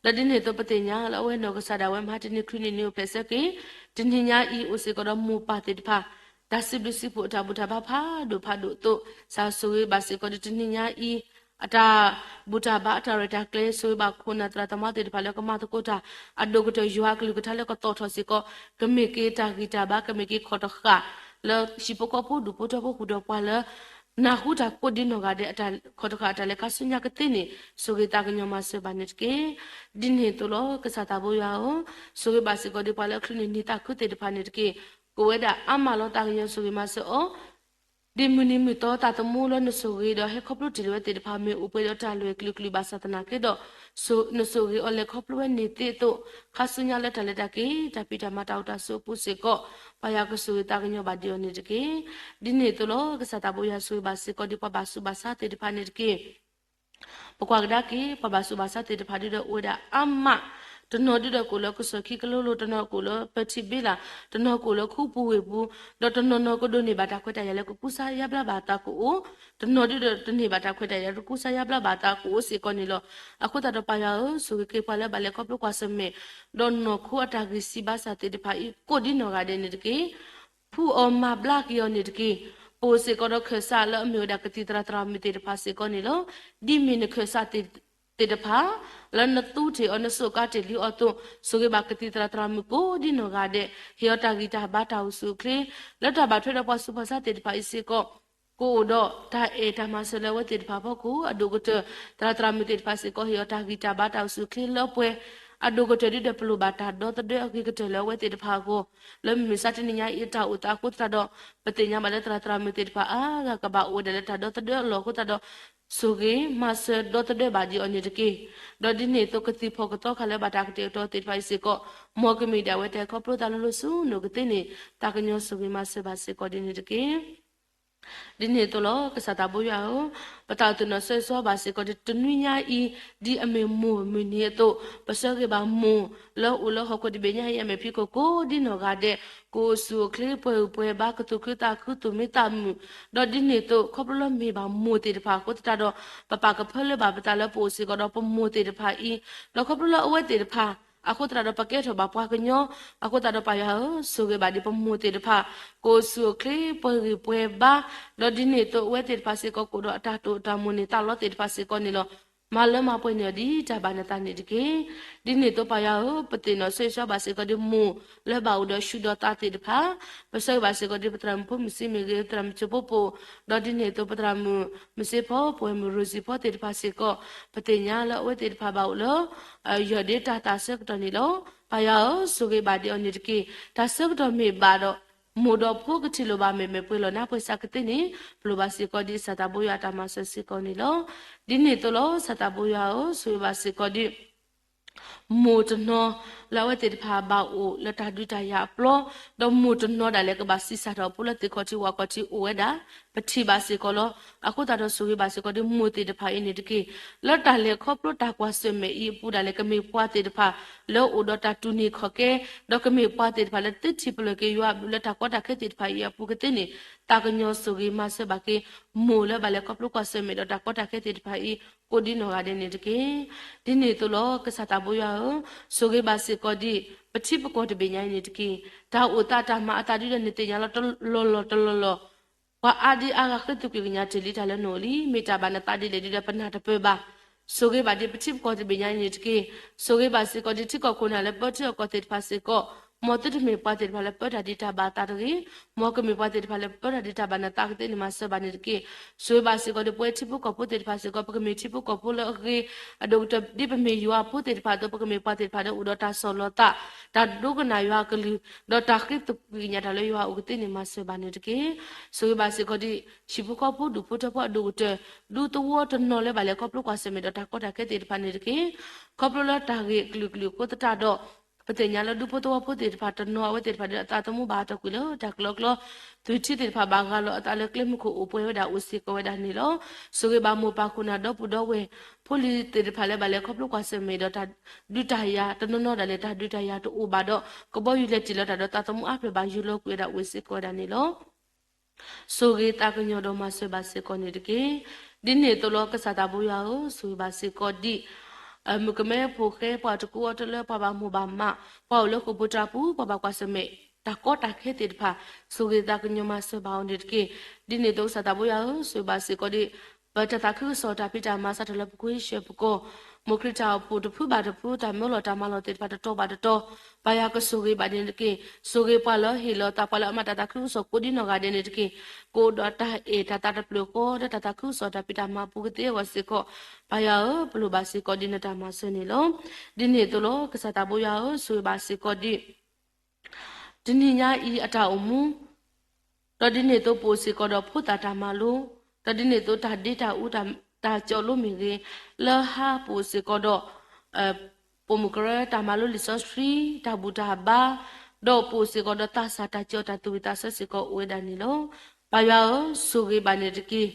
ဒီးဒ်န့ၣ်အသိးပသ့ၣ်ညါလၢအဝဲနီၢ်ကစၢ်ဒၣ်ဝဲမဟါတနံၤ ချုးန့ၢ်နံၤအိၣ်ဖျဲၣ်ဆၢက့ၤ, တနံၤညါအံၤအိၣ်စ့ၢ်ကီးဒီးမိၢ်ပၢ်သ့ၣ်တဖၣ် တၢ်စံးဘျုးစံးဖှိၣ်အတၢ်ဘူၣ်တၢ်ဘါဖးဒိၣ်ဖးဒိၣ်အသိး ကစၢ်ဆိၣ်ဂ့ၤဘၣ်စ့ၢ်ကီးဒ်တနံၤညါအံၤ အတၢ်ဘူၣ်တၢ်ဘါအတၢ်ရဲၣ်တၢ်ကျဲၤ ဆိၣ်ဂ့ၤဘၣ်ခိၣ်နၢ်သရၣ်သမါသ့ၣ်တဖၣ်လၢကမၤသကိးတၢ် အဒိၣ်ကတၢၢ်ယွၤအကလုၢ်ကထါလၢကသီၣ်ထီၣ်စ့ၢ်ကီး ကမ့ၢ်က့ၤတၢ်ဂံၢ်တၢ်ဘါ ကမ့ၢ်က့ၤခီၣ်တဃာ် လၢဟံၣ်ဖိဃီဖိဒူၣ်ဖိထၢဖိဃုာ်ဒီးပှၤလၢ နၢ်ဟူတၢ်ကိးဒ်နီၢ်ဂၤဒဲးအတၢ်ခီၣ်တဃာ်အတၢ်လဲၤခါဆူညါကသ့န့ၣ် ဆိၣ်ဂ့ၤသးကညီၤမၤစၢၤဘၣ်န့ၣ်တက့ၢ်. ဒ်န့ၣ်အသိးလီၤ ကစၢ်သးဘိယွၤဧၢ, ဆိၣ်ဂ့ၤဘၣ်စ့ၢ်ကီးဒ်ပှၤလၢအချုးန့ၢ်နံၤသးခုသ့ၣ်တဖၣ်န့ၣ်တက့ၢ်. ကအိၣ်ဝဲဒၣ်အါမးလီၤ သးကညီၤဆိၣ်ဂ့ၤမၤစၢၤအီၤ ဒ်မုၢ်နံၤမုၢ်သီသးသမူလၢနဆိၣ်ဂ့ၤဒီးဟဲခီဖျိတ့ၢ်လၢၤဝဲသ့ၣ်တဖၣ် မ့ၢ်အိၣ်ပှဲၤဒီးတၢ်လဲၤကလုာ်ကလုာ်ဘၣ်ဆၣ်သနာ်က့ဒီး နဆိၣ်ဂ့ၤအီၤလဲၤခီဖျိဝဲန့ၣ်သ့အသိး ခါဆူညါလၢတၢ်လဲၤတၢ်က့ၤ တၢ်ဖံးတၢ်မၤတၢ်အိၣ်တၢ်ဆိးအပူၤစ့ၢ်ကီး ပှၤယွၤကဆိၣ်ဂ့ၤသးကညီၤဘၣ်ဒံးအီၤန့ၣ်တက့ၢ်. ဒ်န့ၣ်အသိးလီၤ ကစၢ်သးဘိယွၤဆိၣ်ဂ့ၤဘၣ်စ့ၢ်ကီးဒ်ပှၤဘၣ်ဆူးဘၣ်ဆါသ့ၣ်တဖၣ်န့ၣ်တက့ၢ်. ပကွၢ်ကဒါက့ၤ ပှၤဘၣ်ဆူးဘၣ်ဆါသ့ၣ်တဖၣ်ဒ်ဒီးအိၣ်ဝဲဒၣ်အါမး, တနီၤဒ်ဒီးကအိၣ်လၢကစၢၢ်ခံကလိလိၤ, တနီၤကအိၣ်လၢပထံၣ်ဘ့လး, တနီၤကအိၣ်လၢခူပူၤဝ့ၢ်ပူၤ, ဒီးတနီၤနီၤကဒိးန့ၢ်ဘၣ်တၢ်ခွဲးတၢ်ယာ်လၢကကူစါယါဘျါဘၣ်အသးကအိၣ်, တနီၤဒ်ဒီးတန့ၢ်ဘၣ်တၢ်ခွဲးတၢ်ယာ်လၢကကူစါယါဘျါဘၣ်အသးကအိၣ်စ့ၢ်ကီးန့ၣ်လီၤ. အဃိသတးဒီးပၢ်ယွၤဧၢ, ဆိၣ်ဂ့ၤက့ၤပှၤလၢဘၣ်လဲၤခီဖျိကွၢ်ဆၢၣ်မဲာ်, ဒီးနီၢ်ခိအတၢ်ဂံၢ်စၢ်ဘါစၢ်သ့ၣ်တဖၣ်အံၤ ကိးဒ်နီၢ်ဂၤဒဲးန့ၣ်တက့ၢ်. ဖှူအီၤမၤဘျါက့ၤအီၤန့ၣ်တက့ၢ်. ပအိၣ်စ့ၢ်ကီးဒီးခၢၣ်စးလၢအမ့ၢ်ဝဲဒၣ်ကသံၣ်သရၣ်သရၣ်မုၣ်သ့ၣ်တဖၣ်စ့ၢ်ကီးန့ၣ်လီၤ. ဒ်မ့ၢ်နခၢၣ်စးသ့ၣ်တဖၣ် လၢနသူတ့ၢ်အီၤ နစိာ်ကါတ့ၢ်လံအီၤအသိး, ဆိၣ်ဂ့ၤဘၣ်ကသံၣ်သရၣ်သရၣ်မုၣ်ကိးဒ်နီၢ်ဂၤဒဲး, ဟ့ၣ်အီၤတၢ်ဂံၢ်တၢ်ဘါတၢ်အိၣ်ဆူၣ်အိၣ်ချ့, လၢတၢ်ဘၣ်ထွဲဒီးပှၤဆူးပှၤဆါသ့ၣ်တဖၣ်အံၤစ့ၢ်ကီး ကအိၣ်ဒီးတၢ်အဲၣ်တၢ်မၤစၢၤလၢအဝဲသ့ၣ်တဖၣ်အဖီခိၣ်, အဒိၣ်ကတၢၢ် သရၣ်သရၣ်မုၣ်သ့ၣ်တဖၣ်စ့ၢ်ကီး ဟ့ၣ်အီၤတၢ်ဂံၢ်တၢ်ဘါတၢ်အိၣ်ဆူၣ်အိၣ်ချ့လၢပှဲၤ, အဒိၣ်ကတၢၢ်ဒ်ဒီးပလိၣ်ဘၣ်တၢ်ဒီသဒၢအဂ့ၤကတၢၢ်လၢအဝဲသ့ၣ်တဖၣ်အဂီၢ်, လၢမုၢ်မဆါတနံၤညါအံၤအတၢ်အိၣ်သးအဃိသတးဒီး ပသ့ၣ်ညါဘၣ်လၢသရၣ်သရၣ်မုၣ်သ့ၣ်တဖၣ်အါဂၤကဘၣ်အိၣ်ဝဲဒၣ်လၢတၢ်ဒီသဒၢအလီၢ်အဃိသတးဒီး ဆိၣ်ဂ့ၤမၤစၢၤဒီသဒၢဘၣ်ဒံးအီၤန့ၣ်တက့ၢ်. ဒီးဒ်န့ၣ်အသိးကသံၣ်ဖီၣ်ကသီခါလၢဘၣ်တၢ်ကတဲာ်ကတီၤသ့ၣ်တဖၣ်အံၤစ့ၢ်ကီး, မ်ကမ့ၢ်ဒၣ်ဝဲတၢ်ခီဖျိသးလိၤလိၤဆူနအိၣ်ကသ့န့ၣ် သးကညီၤဆိၣ်ဂ့ၤမၤစၢၤဘၣ်စ့ၢ်ကီးဒ်န့ၣ်တက့ၢ်. ဒ်န့ၣ်အသိးလီၤ ကစၢ်သးဘိယွၤဧၢ, ပတၢ်အိၣ်သးနီၣ်စၢၤစ့ၢ်ကီးဘၣ်စ့ၢ်ကီး တနွံညါအံၤ ဒ်အမ့ၢ်မိၢ်မုၢ်နံၤအသိး, ပဆၢဂ့ၤဘၣ်မိၢ်လၢအိၣ်လၢဟီၣ်ခိၣ်တဘ့ၣ်ညါအံၤ အမဲာ်ဖံးခိၣ်ကိးဒ်နီၢ်ဂၤဒဲး, ကအိၣ်ဆူၣ်အိၣ်ချ့ပှဲၤဂံၢ်ပှဲၤဘါ ကသူၣ်ခုသးခုသူၣ်မံသးမုာ်, ဒီးဒ်န့ၣ်အသိး ခီဖျိလၢမ့ၢ်ဘၣ်မိၢ်သ့ၣ်တဖၣ်အဃိသတးဒီး ပပာ်ကဖၢလၢဘၣ်ပသးလၢပအိၣ်စ့ၢ်ကီးဒီးပမိၢ်သ့ၣ်တဖၣ်အံၤ, ဒီးခီဖျိလၢအဝဲသ့ၣ်တဖၣ် အဃိသတးဒီးပကဲထီၣ်ဘၣ်ပှၤကညီ, အဃိသတးဒီးပၢ်ယွၤဧၢ, ဆိၣ်ဂ့ၤဘၣ်ဒ်ပမိၢ်သ့ၣ်တဖၣ်, ကအိၣ်ဆူၣ်အိၣ်ချ့ပှဲၤဂံၢ်ပှဲၤဘါ, ဒီးဒ်န့ၣ်အသိးအဝဲသ့ၣ်တဖၣ်စ့ၢ်ကီးကအိၣ်ဒီးအတၢ်တိာ်အတၢ်မိၣ်န့ၢ်သးလီသ့ၣ်တဖၣ်စ့ၢ်ကီးန့ၣ်လီၤ. မၤလၢမၤပှဲၤန့ၢ်အီၤဒ်တၢ်ဘၣ်နသးန့ၣ်တက့ၢ်. ဒ်န့ၣ်အသိးပၢ်ယွၤဧၢ, ပသ့ၣ်နီၣ်ဆိၣ်ဂ့ၤဆိၣ်ဝါဘၣ်စ့ၢ်ကီးဒ်မိၢ်လၢဘၣ်အိၣ်ဒီးဆူးဒီးသးသ့ၣ်တဖၣ်, ပဆၢဂ့ၤဘၣ်စ့ၢ်ကီးဒ် ပသရၣ်မုၣ်ဖိမုၣ်ဆံးမ့ၢ်ဂ့ၤ, ပသရၣ်မုၣ်စိဖိပိာ်, ဒီးဒ်န့ၣ်အသိးပသရၣ်မုၣ်မုၢ်စ့ဖိ ပဝဲၢ်မုၢ်ရိစံဖိသ့ၣ်တဖၣ်စ့ၢ်ကီး, ပသ့ၣ်ညါလၢအဝဲသ့ၣ်တဖၣ်ဘၣ်အိၣ်လၢ ယီၢ်ဒ့တၢ်သးဆၢကတီၢ်န့ၣ်လီၤ. ပၢ်ယွၤဧၢ, ဆိၣ်ဂ့ၤဘၣ်ဒ်အီၤန့ၣ်တက့ၢ်. တၢ်ဆၢကတီၢ်မ့ၢ်ဘၣ်ဒီး မိၢ်ဒီးဖိကထံၣ်လိာ်ဘၣ် မ့ၢ်မဲာ်ပှဲၤလီၢ်နါပှဲၤစးကသ့န့ၣ်, ပလိၣ်ဘၣ်စ့ၢ်ကီးဒ်စၢ်သးဘိယွၤအတၢ်မၤစၢၤစ့ၢ်ကီးန့ၣ်လီၤ. ဒ်န့ၣ်အသိးလီၤ, စၢ်သးဘိယွၤဧၢ, ဆိၣ်ဂ့ၤဘၣ်စ့ၢ်ကီးဒ် မိၢ်တနီၤလၢအဝဲသ့ၣ်တဖၣ်ဘၣ်အိၣ်လၢတၢ်ဒုးတၢ်ယၤအပျီ, ဒီးမိၢ်တနီၤဒၣ်လဲာ်ကဘၣ်ဆံးစၢ်ထီၣ်အဖိလၢသ့ၣ်ခီၣ်ထံး ဝၣ်ခီၣ်ထံးအိၣ်ဝဲဒၣ်, ပထံၣ်ဘၣ်စ့ၢ်ကီးလီၤ. အဃိသတးဒီးဆိၣ်ဂ့ၤဘၣ်စ့ၢ်ကီးဒ်မိၢ်သ့ၣ်တဖၣ်အံၤန့ၣ်တက့ၢ်. လၢတၢ်လဲၤခီဖျိတၢ်ကွၢ်ဆၢၣ်မဲာ်အံၤအပူၤဒၣ်လဲာ် ကမ့ၢ်ပှၤသ့ၣ်တဖၣ် လၢအိၣ်ဒီးတၢ်တူၢ်န့ၢ်ခီၣ်ကဲ, ဒီးကမ့ၢ်ပှၤသ့ၣ်တဖၣ်လၢသ့ထံၣ်ပလီၢ်က့ၤယွၤအဘျုးလၢတၢ်ကီတၢ်ခဲသ့ၣ်တဖၣ်အံၤအပူၤကသ့န့ၣ်, သးကညီၤဆိၣ်ဂ့ၤမၤစၢၤဘၣ်က့ၤ မိၢ်လၢဘၣ်လဲၤခီဖျိကွၢ်ဆၢၣ်မဲာ်ဒီးတၢ်ကီတၢ်ခဲသ့ၣ်တဖၣ်အံၤ ကိးဒ်နီၢ်ဂၤဒဲးန့ၣ်တက့ၢ်. ဒ်န့ၣ်အသိးလီၤ, ကစၢ်သးဘိယွၤဧၢ, ဆိၣ်ဂ့ၤဘၣ်စ့ၢ်ကီးဒ် ပထံပကီၢ်တဘ့ၣ်ညါအံၤန့ၣ်တက့ၢ်. တၢ်အိၣ်သးတၢ်မၤအသးဒ်ဒီးနသ့ၣ်ညါလီၤတလီၢ်လီၢ်တလီၢ်လီၢ်, ပှၤအါဒံအါဂၤဃ့သူၣ်က့ၤကညးတ့ၢ်လံတၢ်လၢနအိၣ်လံ, မ့ၢ်တၢ်ဘၣ်နသးဒ်လဲၣ်ဒ်ဒီးပနၢ်တပၢၢ်ဘၣ်. ဆိၣ်ဂ့ၤဘၣ်ဒ်ပထံပကီၢ်တဘ့ၣ်ညါအံၤန့ၣ်တက့ၢ်. ဆိၣ်ဂ့ၤဘၣ်စ့ၢ်ကီးဒ်ထံကီၢ်ခိၣ်နၢ်လၢပၢထံအီၣ်ကီၢ်သ့ၣ်တဖၣ်စ့ၢ်ကီး, မ်သုတမ့ၢ်ပှၤသ့ၣ်တဖၣ်လၢပၢတၢ်ဒ်တၢ်ဘၣ်အသးတဂ့ၤ, မ်ကမ့ၢ်ပှၤသ့ၣ်တဖၣ်လၢပၢတၢ်ဒ်တၢ်ဘၣ်နသးကသ့န့ၣ် မၤစၢၤဘၣ်န့ၣ်တက့ၢ်. ဆိၣ်ဂ့ၤဘၣ်စ့ၢ်ကီးဒ်ပဝဲထံဖိကီၢ်ဖိသ့ၣ်တဖၣ်စ့ၢ်ကီး, ပကမ့ၢ်ထံဖိကီၢ်ဖိလၢအဂ့ၤ, အဒိၣ်ကတၢၢ်ဒ်ပမ့ၢ်ယွၤအဖိသ့ၣ်တဖၣ်အသိး ပကမ့ၢ်ပှၤသ့ၣ်တဖၣ်လၢအိၣ်ဒီးတၢ်ဆီၣ်လီၤသး, တၢ်ဒိကနၣ်ယွၤအကလုၢ်, ဒီးတၢ်ဃ့သူၣ်က့ၤကညးတၢ်လၢယွၤအအိၣ်ကသ့န့ၣ် မၤစၢၤဘၣ်န့ၣ်တက့ၢ်. ဆိၣ်ဂ့ၤဘၣ်စ့ၢ်ကီးဒ် ဟံၣ်ဖိဃီဖိဒူၣ်ဖိထၢဖိအဒိၣ်ကတၢၢ်, ဒူသဝီတနီၤလၢဘၣ်လဲၤခီဖျိကွၢ်ဆၢၣ်မဲာ်ဒီးတၢ်ကီတၢ်ခဲသ့ၣ်တဖၣ်န့ၣ်တက့ၢ်. ခီဖျိလၢတၢ်ဂ့ၢ်အကလုာ်ကလုာ်အဃိသတးဒီး, ပသ့ၣ်ညါလၢဒူဖိသဝီဖိသ့ၣ်တဖၣ်တနီၤ အဝဲသ့ၣ်တဖၣ်ဒီးအသးသမူဘၣ်တကွံာ်လၢတၢ်ကလီကလီ, သွံၣ်ထံသ့ၣ်တဖၣ်ဘၣ်ဂၢ်လီၤအသးလၢကျဲမုၢ်ခိၣ်အိၣ်ပှဲၤဝဲဒၣ်အိၣ်စ့ၢ်ကီးဝဲဒၣ်န့ၣ်လီၤ. ဆိၣ်ဂ့ၤဘၣ်မိၢ်ပၢ်ခိၣ်နၢ်ဒီပုၢ်ဒီဝဲၢ်, ဖိလံၤသ့ၣ်တဖၣ်လၢဘၣ်လဲၤခီဖျိကွၢ်ဆၢၣ်မဲာ်ဒီးတၢ်ဒုးတၢ်ယၤ, တနီၤနီၤဒၣ်လဲာ်တၢ်ဒုးတၢ်ယၤတအိၣ်ဘၣ်ဒီး ကဘီယူၤလဲၤတ့ၢ်လီၤတၢ်ဒီးသးသမူအါဖျၢၣ်ဘၣ်ယိၢ်လီၤကွံာ်ဝဲဒၣ်အိၣ်စ့ၢ်ကီးဝဲဒၣ်န့ၣ်လီၤ. ဆိၣ်ဂ့ၤသးကညီၤဒီးမၤစၢၤဘၣ်စ့ၢ်ကီးန့ၣ်တက့ၢ်. ဒ်န့ၣ်အသိးလီၤ ကစၢ်သးဘိယွၤဧၢ, ဆိၣ်ဂ့ၤဘၣ်စ့ၢ်ကီးဒ် မုၣ်ကမဲဖိဃဲ ပှၤတကူအီၤတလၢ ပှၤဘၣ်မိၢ်ဘၣ်မး, ပှၤအိၣ်လၢဃိာ်ပူၤတြၢ်ပူၤ ပှၤဘၣ်ကွၢ်ဆၢၣ်မဲာ် တၢ်ကီတၢ်ခဲသ့ၣ်တဖၣ်, ဆိၣ်ဂ့ၤသးကညီၤမၤစၢၤဘၣ်အီၤန့ၣ်တက့ၢ်. ဒ်န့ၣ်အသိးကစၢ်သးဘိယွၤဧၢ, ဆိၣ်ဂ့ၤဘၣ်စ့ၢ်ကီးဒ် ပတၢ်သးခုကစီၣ်တၢ်ဖံးတၢ်မၤစးထီၣ်လၢပကွၢ်ဟံၣ်ဆၢၣ်ပကီၢ်, မိၢ်ခရံာ်တၢ်အိၣ်ဖှိၣ်တဖုဘၣ်တဖု တၢ်မၢလီၤတၢ်မၤလီၤသ့ၣ်တဖၣ်တတီၤဘၣ်တတီၤ, ပၢ်ယွၤကဆိၣ်ဂ့ၤဘၣ်န့ၣ်တက့ၢ်. ဆိၣ်ဂ့ၤပှၤလၢဟ့ၣ်လီၤသး ပှၤလၢအမၤတၢ်သးခုကစီၣ်ကိးဒ်နီၢ်ဂၤဒဲးန့ၣ်တက့ၢ်. ကအိၣ်ဒီးတၢ်အဲၣ်တၢ်သးတဖျၢၣ်ဃီ လၢတၢ်သးခုကစီၣ်တၢ်ဖံးတၢ်မၤပူၤကသ့အဂီၢ်စ့ၢ်ကီး, ပၢ်ယွၤဧၢ, ပလိၣ်ဘၣ်စ့ၢ်ကီးဒ်နတၢ်မၤစၢၤန့ၣ်လီၤ. ဒ်န့ၣ်အသိးလီၤ ကစၢ်သးဘိယွၤဧၢ, ဆိၣ်ဂ့ၤဘၣ်စ့ၢ်ကီးဒ် တနံၤညါအံၤအတၢ်အိၣ်မူ, ဒီးဒ်န့ၣ်အသိးပအိၣ်စ့ၢ်ကီးဒီးဖိသၣ်တၢ်မၤလိ, ဒီးဒ်န့ၣ်အသိးတၢ်ဒ့တၢ်အူ, တၢ်ကၠီလိမ့ၢ်ဂ့ၤ, လၢဟါပအိၣ်စ့ၢ်ကီးဒီး ပိာ်မုၣ်ကရၢတၢ်မၤလိလံာ်စီဆှံ, တၢ်ဘူၣ်တၢ်ဘါ, ဒီးပအိၣ်စ့ၢ်ကီးဒီးသးစၢ်တၢ်ကၠီတၢ်သူၣ်ဝံၣ်သးဆၢစ့ၢ်ကီးအိၣ်ဝဲဒၣ်န့ၣ်လီၤ. ပၢ်ယွၤဧၢ, ဆိၣ်ဂ့ၤဘၣ်န့ၣ်တက့ၢ်.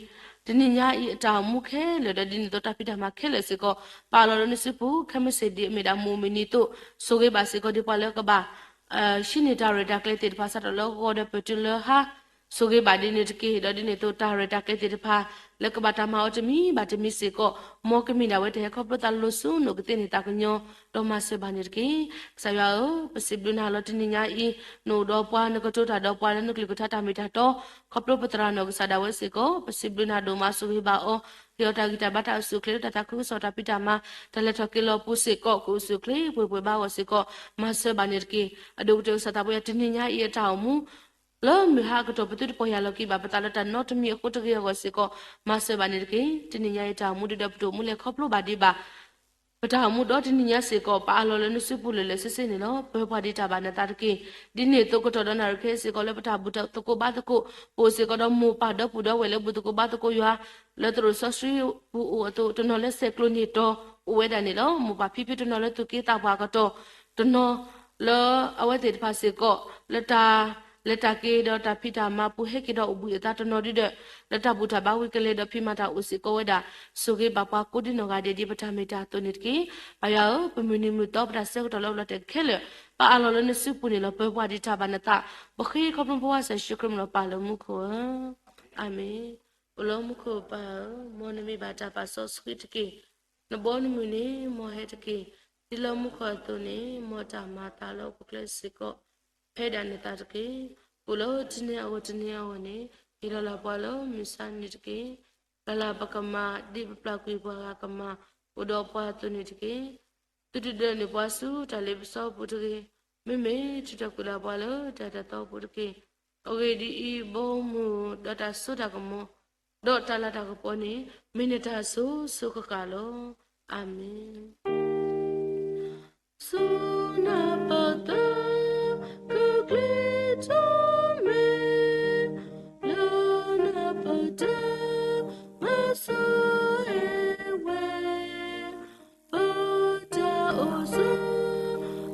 တနံၤညါအံၤအတၢ်အိၣ်မူခဲလၢာ် ဒီးဒ်န့ၣ်အသိးတၢ်ဖံးတၢ်မၤခဲလၢာ်စ့ၢ်ကီး, ပာ်လီၤလၢနစုပူၤ, ခဲမုၢ်ဆ့ၣ်ဒ်အမ့ၢ်ဒၣ်မိၢ်မုၢ်နံၤအသိး, ဆိၣ်ဂ့ၤဘၣ်စ့ၢ်ကီးဒ်ပှၤလၢကဘၣ် ဟံးန့ၢ်တၢ်ရဲၣ်တၢ်ကျဲၤသ့ၣ်တဖၣ် စးထီၣ်လၢဂီၤဒီးပတုၤလၢဟါ, ဆိၣ်ဂ့ၤဘၣ်ဒ်န့ၣ်တက့ၢ်. ဒီးဒ်န့ၣ်အသိးတၢ်ရဲၣ်တၢ်ကျဲၤသ့ၣ်တဖၣ် လၢကဘၣ်တၢ်မၤအီၤတမံၤဘၣ်တမံၤစ့ၢ်ကီး, မ်ကမ့ၢ်ဒၣ်ဝဲတၢ်ဟဲခီဖျိသးလိၤဆူနအိၣ်ကသ့န့ၣ် သးကညီၤဒီးမၤစၢၤဘၣ်န့ၣ်တက့ၢ်. ကစၢ်ယွၤဧၢ, ပစံးဘျုးနၤလီၤတနံၤညါအံၤ, နအိၣ်ဒီးပှၤ နကတိၤတၢ်ဒီးပှၤလၢနကလုၢ်ကထါတၢ်မ့ၢ်တၢ်တီ, ခီဖျိပသရၣ်နီၢ်ကစၢ်ဒၣ်ဝဲစ့ၢ်ကီး, ပစံးဘျုးနၤဒိၣ်မး ဆိၣ်ဂ့ၤဘၣ်အီၤ, ဟ့ၣ်အီၤတၢ်ဂံၢ်တၢ်ဘါတၢ်အိၣ်ဆူၣ်အိၣ်ချ့လၢတၢ်သးခုကစီၣ်တၢ်ဖံးတၢ်မၤ တၢ်လဲၤထီၣ်က့ၤလီၤပူၤစ့ၢ်ကီး, ကအိၣ်ဆူၣ်အိၣ်ချ့ပှဲၤပှဲၤဘၣ်အဂီၢ်စ့ၢ်ကီး, မၤစၢၤဘၣ်န့ၣ်တက့ၢ်. အဒိၣ်ကတၢၢ်ကစၢ်သးဘိယွၤ တနံၤညါအံၤအတၢ်အိၣ်မူ လၢမုၢ်ဟါအကတီၢ် ပသုတပီၢ်ယၢ်လီၤက့ၤဘၣ်ပသးလၢတၢ်နီတမံၤအဃိတဂ့ၤအဂီၢ်စ့ၢ်ကီး, မၤစၢၤဘၣ်န့ၣ်တက့ၢ်. တနံၤညါအံၤတၢ်အိၣ်မူဒ်ဒီး ပတအိၣ်မူလဲၤခီဖျိဘၣ်ဒံးဘၣ် ပတၢ်အိၣ်မူဒီတနံၤညါစ့ၢ်ကီး ပအးလီၤလၢနစုပူၤလၢာ်လၢာ်ဆ့ဆ့န့ၣ်လီၤ. ပၢၤပှၤဒံးတၢ်ဘၣ်နသးတက့ၢ်. ဒ်န့ၣ်အသိးကတီၢ်ဒီးနၣ်ရံၣ်ခဲအံၤစ့ၢ်ကီး လၢပတၢ်ဘူၣ်တၢ်သကိးဘါသကိး ပအိၣ်စ့ၢ်ကီးဒီးမိၢ်ပၢ်ဒီပုၢ်ဒီဝဲၢ်လၢဘူၣ်သကိးဘါသကိးယွၤ လၢသရိာ်စီဆှံပူၤအိၣ်အသိး တနီၤလၢဆဲးကျိးန့ၢ်တီၤအိၣ်ဝဲဒၣ်န့ၣ်လီၤ. မိၢ်ပၢ်ဖံဖုတနီၤလၢသူၣ်က့သးပှၢ်အကတီၢ် တနီၤလၢအဝဲသ့ၣ်တဖၣ်စ့ၢ်ကီး လၢတၢ်လဲၤတၢ်က့ၤဒီးတၢ်ဖံးတၢ်မၤပူၤဟဲက့ၤဒီးအိၣ်ဘှံးအသးတနီၤဒ်ဒီး လၢတၢ်ဘူၣ်တၢ်ဘါဝံၤကလဲၤဒီးဖံးမၤတၢ်အိၣ်စ့ၢ်ကီးဝဲဒၣ် ဆိၣ်ဂ့ၤဘၣ်ပှၤကိးဒ်နီၢ်ဂၤဒဲးဒ်ပတၢ်မ့ၢ်တၢ်တီန့ၣ်တက့ၢ်. ပၢ်ယွၤဧၢ, ပမုၢ်နံၤမုၢ်သီပတၢ်ဆၢကတီၢ်လၢအလီၤတဲာ်ခဲလၢာ် ပအးလီၤလၢနစုပူၤန့ၣ်လီၤ. ပၢၤပှၤဒံးတၢ်ဘၣ်နသး ပဃ့ခီဖျိပဝဲစၢ်ယ့ၣ်ၡူးခရံာ်မ့ၢ်လီၤပၢ်လၢမူခိၣ်ဧၢ, အၤမ့ၣ်. အိၣ်လၢမူခိၣ်ပၢ်ဧၢ, မ်နမံၤဘၣ်တၢ်ပာ်စီဆှံတက့ၢ်. နဘီနမုၢ်န့ၣ်မ်ဟဲတက့ၢ်. ဒ်လၢမူခိၣ်အသိးန့ၣ် မ်တၢ်မၤအသးလၢဟီၣ်ခိၣ်ချၢစ့ၢ်ကီး ဖဲဒၣ်နသးတက့ၢ်. အိၣ်လၢတနံၤအဂီၢ်တနံၤအဂီၢ်န့ၣ် ဟ့ၣ်လီၤလၢပှၤလၢမုၢ်ဆါနံၤတက့ၢ်. လၢ်လၢ်ပကမၤ ဒ်ပပျၢ်ကွံာ်ပှၤဂၤကမၤ အိၣ်ဒီးပှၤအသိးန့ၣ်တက့ၢ်. သုတဒၢးန့ၢ်ပှၤဆူတၢ်လ့ပစီအပူၤတဂ့ၤ. မ့မ့ၢ်ထုးထီၣ်ကွံာ်လၢပှၤလၢတၢ်တၢ်သီအပူၤတက့ၢ်. အဂ့ၢ်ဒ်အံၤ, ဘီမုၢ်ဒီးတၢ်စိတၢ်ကမီၤ, ဒီးတၢ်လၤတၢ်ကပီၤန့ၣ် မ့ၢ်နတၢ်အစိၤစိၤဃၣ်ဃၣ်လီၤ. အၤမ့ၣ်. စိနပသးကကျ့ထီၣ်မ့ၢ်, လၢနပတၢ်မၤစၢၤအဲၣ်ဝဲ, ပတၢ်အိၣ်ဆိး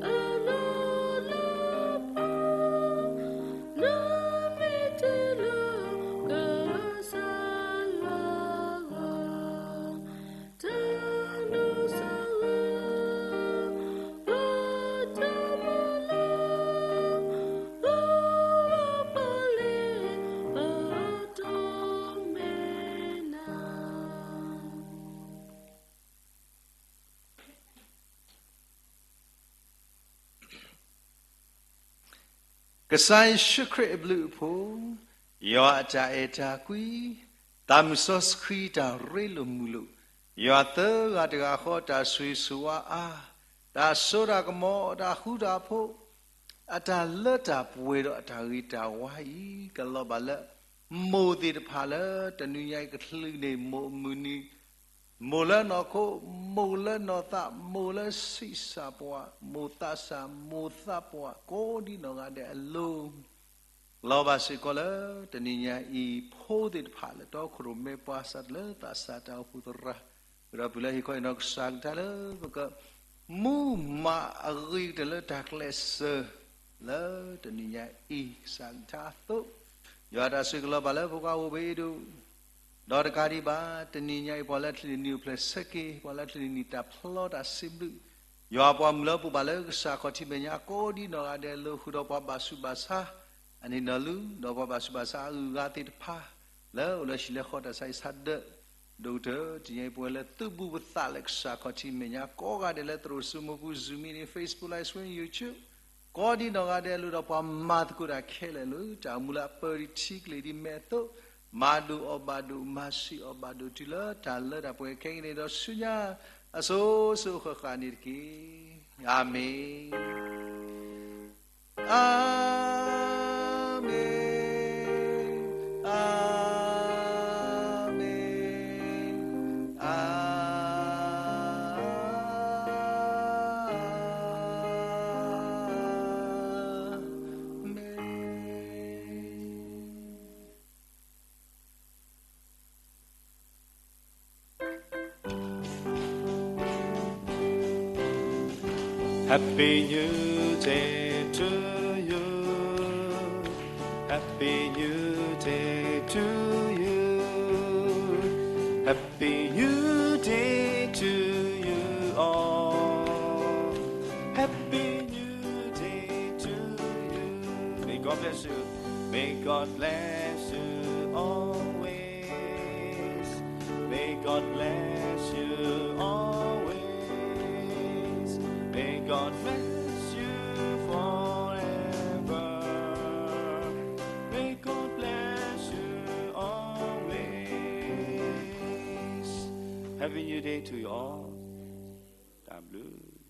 အလီၢ်လၢပှၤ, နမ့ၢ်တ့လီၤကစၢ်ယွၤဂီၢ် တၢ်နီၢ်စၢ်ဂၤ, ပတၢ်မၤလၢ ပပာ်လံ ပတီၢ်မ့ၢ်နၤ. ကစၢ်ယ့ၣ်ၡူးခရံာ်အဘျုးအဖှိၣ်, ယွၤအတၢ်အဲၣ်တၢ်ကွံ, သးမုၢ်စီဆှံတၢ်ရ့လိာ်မုာ်လိာ်, ယွၤသၢဂၤတဂၤဃီတၢ်ဆိၣ်ဂ့ၤဆိၣ်ဝါအါ, တၢ်စိတၢ်ကမီၤ တၢ်ဃူတၢ်ဖိး, အတၢ်လၢတၢ်ပှဲၤဒီးအတၢ်ဂ့ၤတၢ်ဝါအံၤ ကလီၤဘၣ်လၢ မိၢ်သ့ၣ်တဖၣ်လၢတနံၤညါအံၤကချုးန့ၢ်မိၢ်အမုၢ်နံၤ, မိၢ်လၢနီၢ်ခိ, မိၢ်လၢနီၢ်သး, မိၢ်လၢဆံးစၢ်ပှၤ, မိၢ်သးစၢ်, မိၢ်သးပှၢ်, ကိးဒံနီၢ်ဂၤဒဲးအလိၤ လီၤဘၣ်စ့ၢ်ကီးလၢတနံၤညါအံၤ ဖိသ့ၣ်တဖၣ်လၢတီခိၣ်ရိၣ်မဲပှၤ စးထီၣ်လၢသးစၢ်တၢ်အိၣ်ဖှိၣ်သရၣ်, ဃုာ်ဒီးပုၢ်လၢဟ့ၣ်ခီဟ့ၣ်နီၤကစၢ်ကထါလၢ ပကမူမၤအဂ့ၤကတၢၢ်လၢတၢ်ကျဲးစၢး လၢတနံၤညါအံၤ ကစၢ်ကထါအသိး, ယွၤတၢ်ဆိၣ်ဂ့ၤကလီၤဘၣ်လၢဖိခွါအိၣ်ဘ့ၣ်အံၤဒိၣ် ဒီးတကးဒံးဘၣ် တနံၤညါအံၤ ပှၤလၢချံးန့ၢ်နံၤအိၣ်ဖျဲၣ်ဆၢက့ၤ, ပှၤလၢချံးန့ၢ်နံၤတၢ်ဖျီတၢ်စံးဘျုး, ယွၤပှၤမုၢ်လၢပအိၣ်ဘၣ်လၢကစၢ်ခီၣ်ထံးမဲာ်ညါကိးဒံနီၢ်ဂၤဒဲးအလိၤ ဃုာ်ဒီးပှၤဘၣ်ဆူးဘၣ်ဆါ အနံၣ်နီၢ်လူ, ဒီးပှၤဘၣ်ဆူးဘၣ်ဆါအဂုၤအဂၤသ့ၣ်တဖၣ် လၢအိၣ်လၢဟံၣ်လၢဃီတၢ်ဆါဟံၣ်ဆါဒၢး, ဒိၣ်ကတၢၢ် တနံၤညါအံၤ ပဝဲလၢသုးဘူးပသးလၢကစၢ်ခီၣ်ထံးမဲာ်ညါကိးဂၤဒဲးလၢသရိာ်စုမုၢ်ပူၤ Zoom meeting, Facebook Live Stream, YouTube ကိးဒံနီၢ်ဂၤဒဲးအလိၤ ဒီးပှၤမၤသကိးတၢ်ခဲလၢာ်လၢ တၢ်အိၣ်မူလၢအပၢၢ်ဒံးထံကျိၣ်ဒံးမဲာ်အသိး, မၤဒိၣ်အီၣ်ဘၣ်ဒိၣ်, မၤဆံးအီၣ်ဘၣ်ဒိၣ် တုၤလၢတၢ်လၢတၢ်ပှဲၤခဲကနံၣ်အံၤ ဒီးဆူညါအစိၤစိၤဃၣ်ဃၣ်န့ၣ်တက့ၢ်. အၤမ့ၣ်, အၤမ့ၣ်, အၤမ့ၣ်, အၤ Happy New Day to you. Happy New Day to you. Happy New Day to you all. Happy New Day to you. May God bless you. May God bless you always. May God bless you always. May God bless you forever. May God bless you always. Happy New Day to you all. တၢ်ဘျုး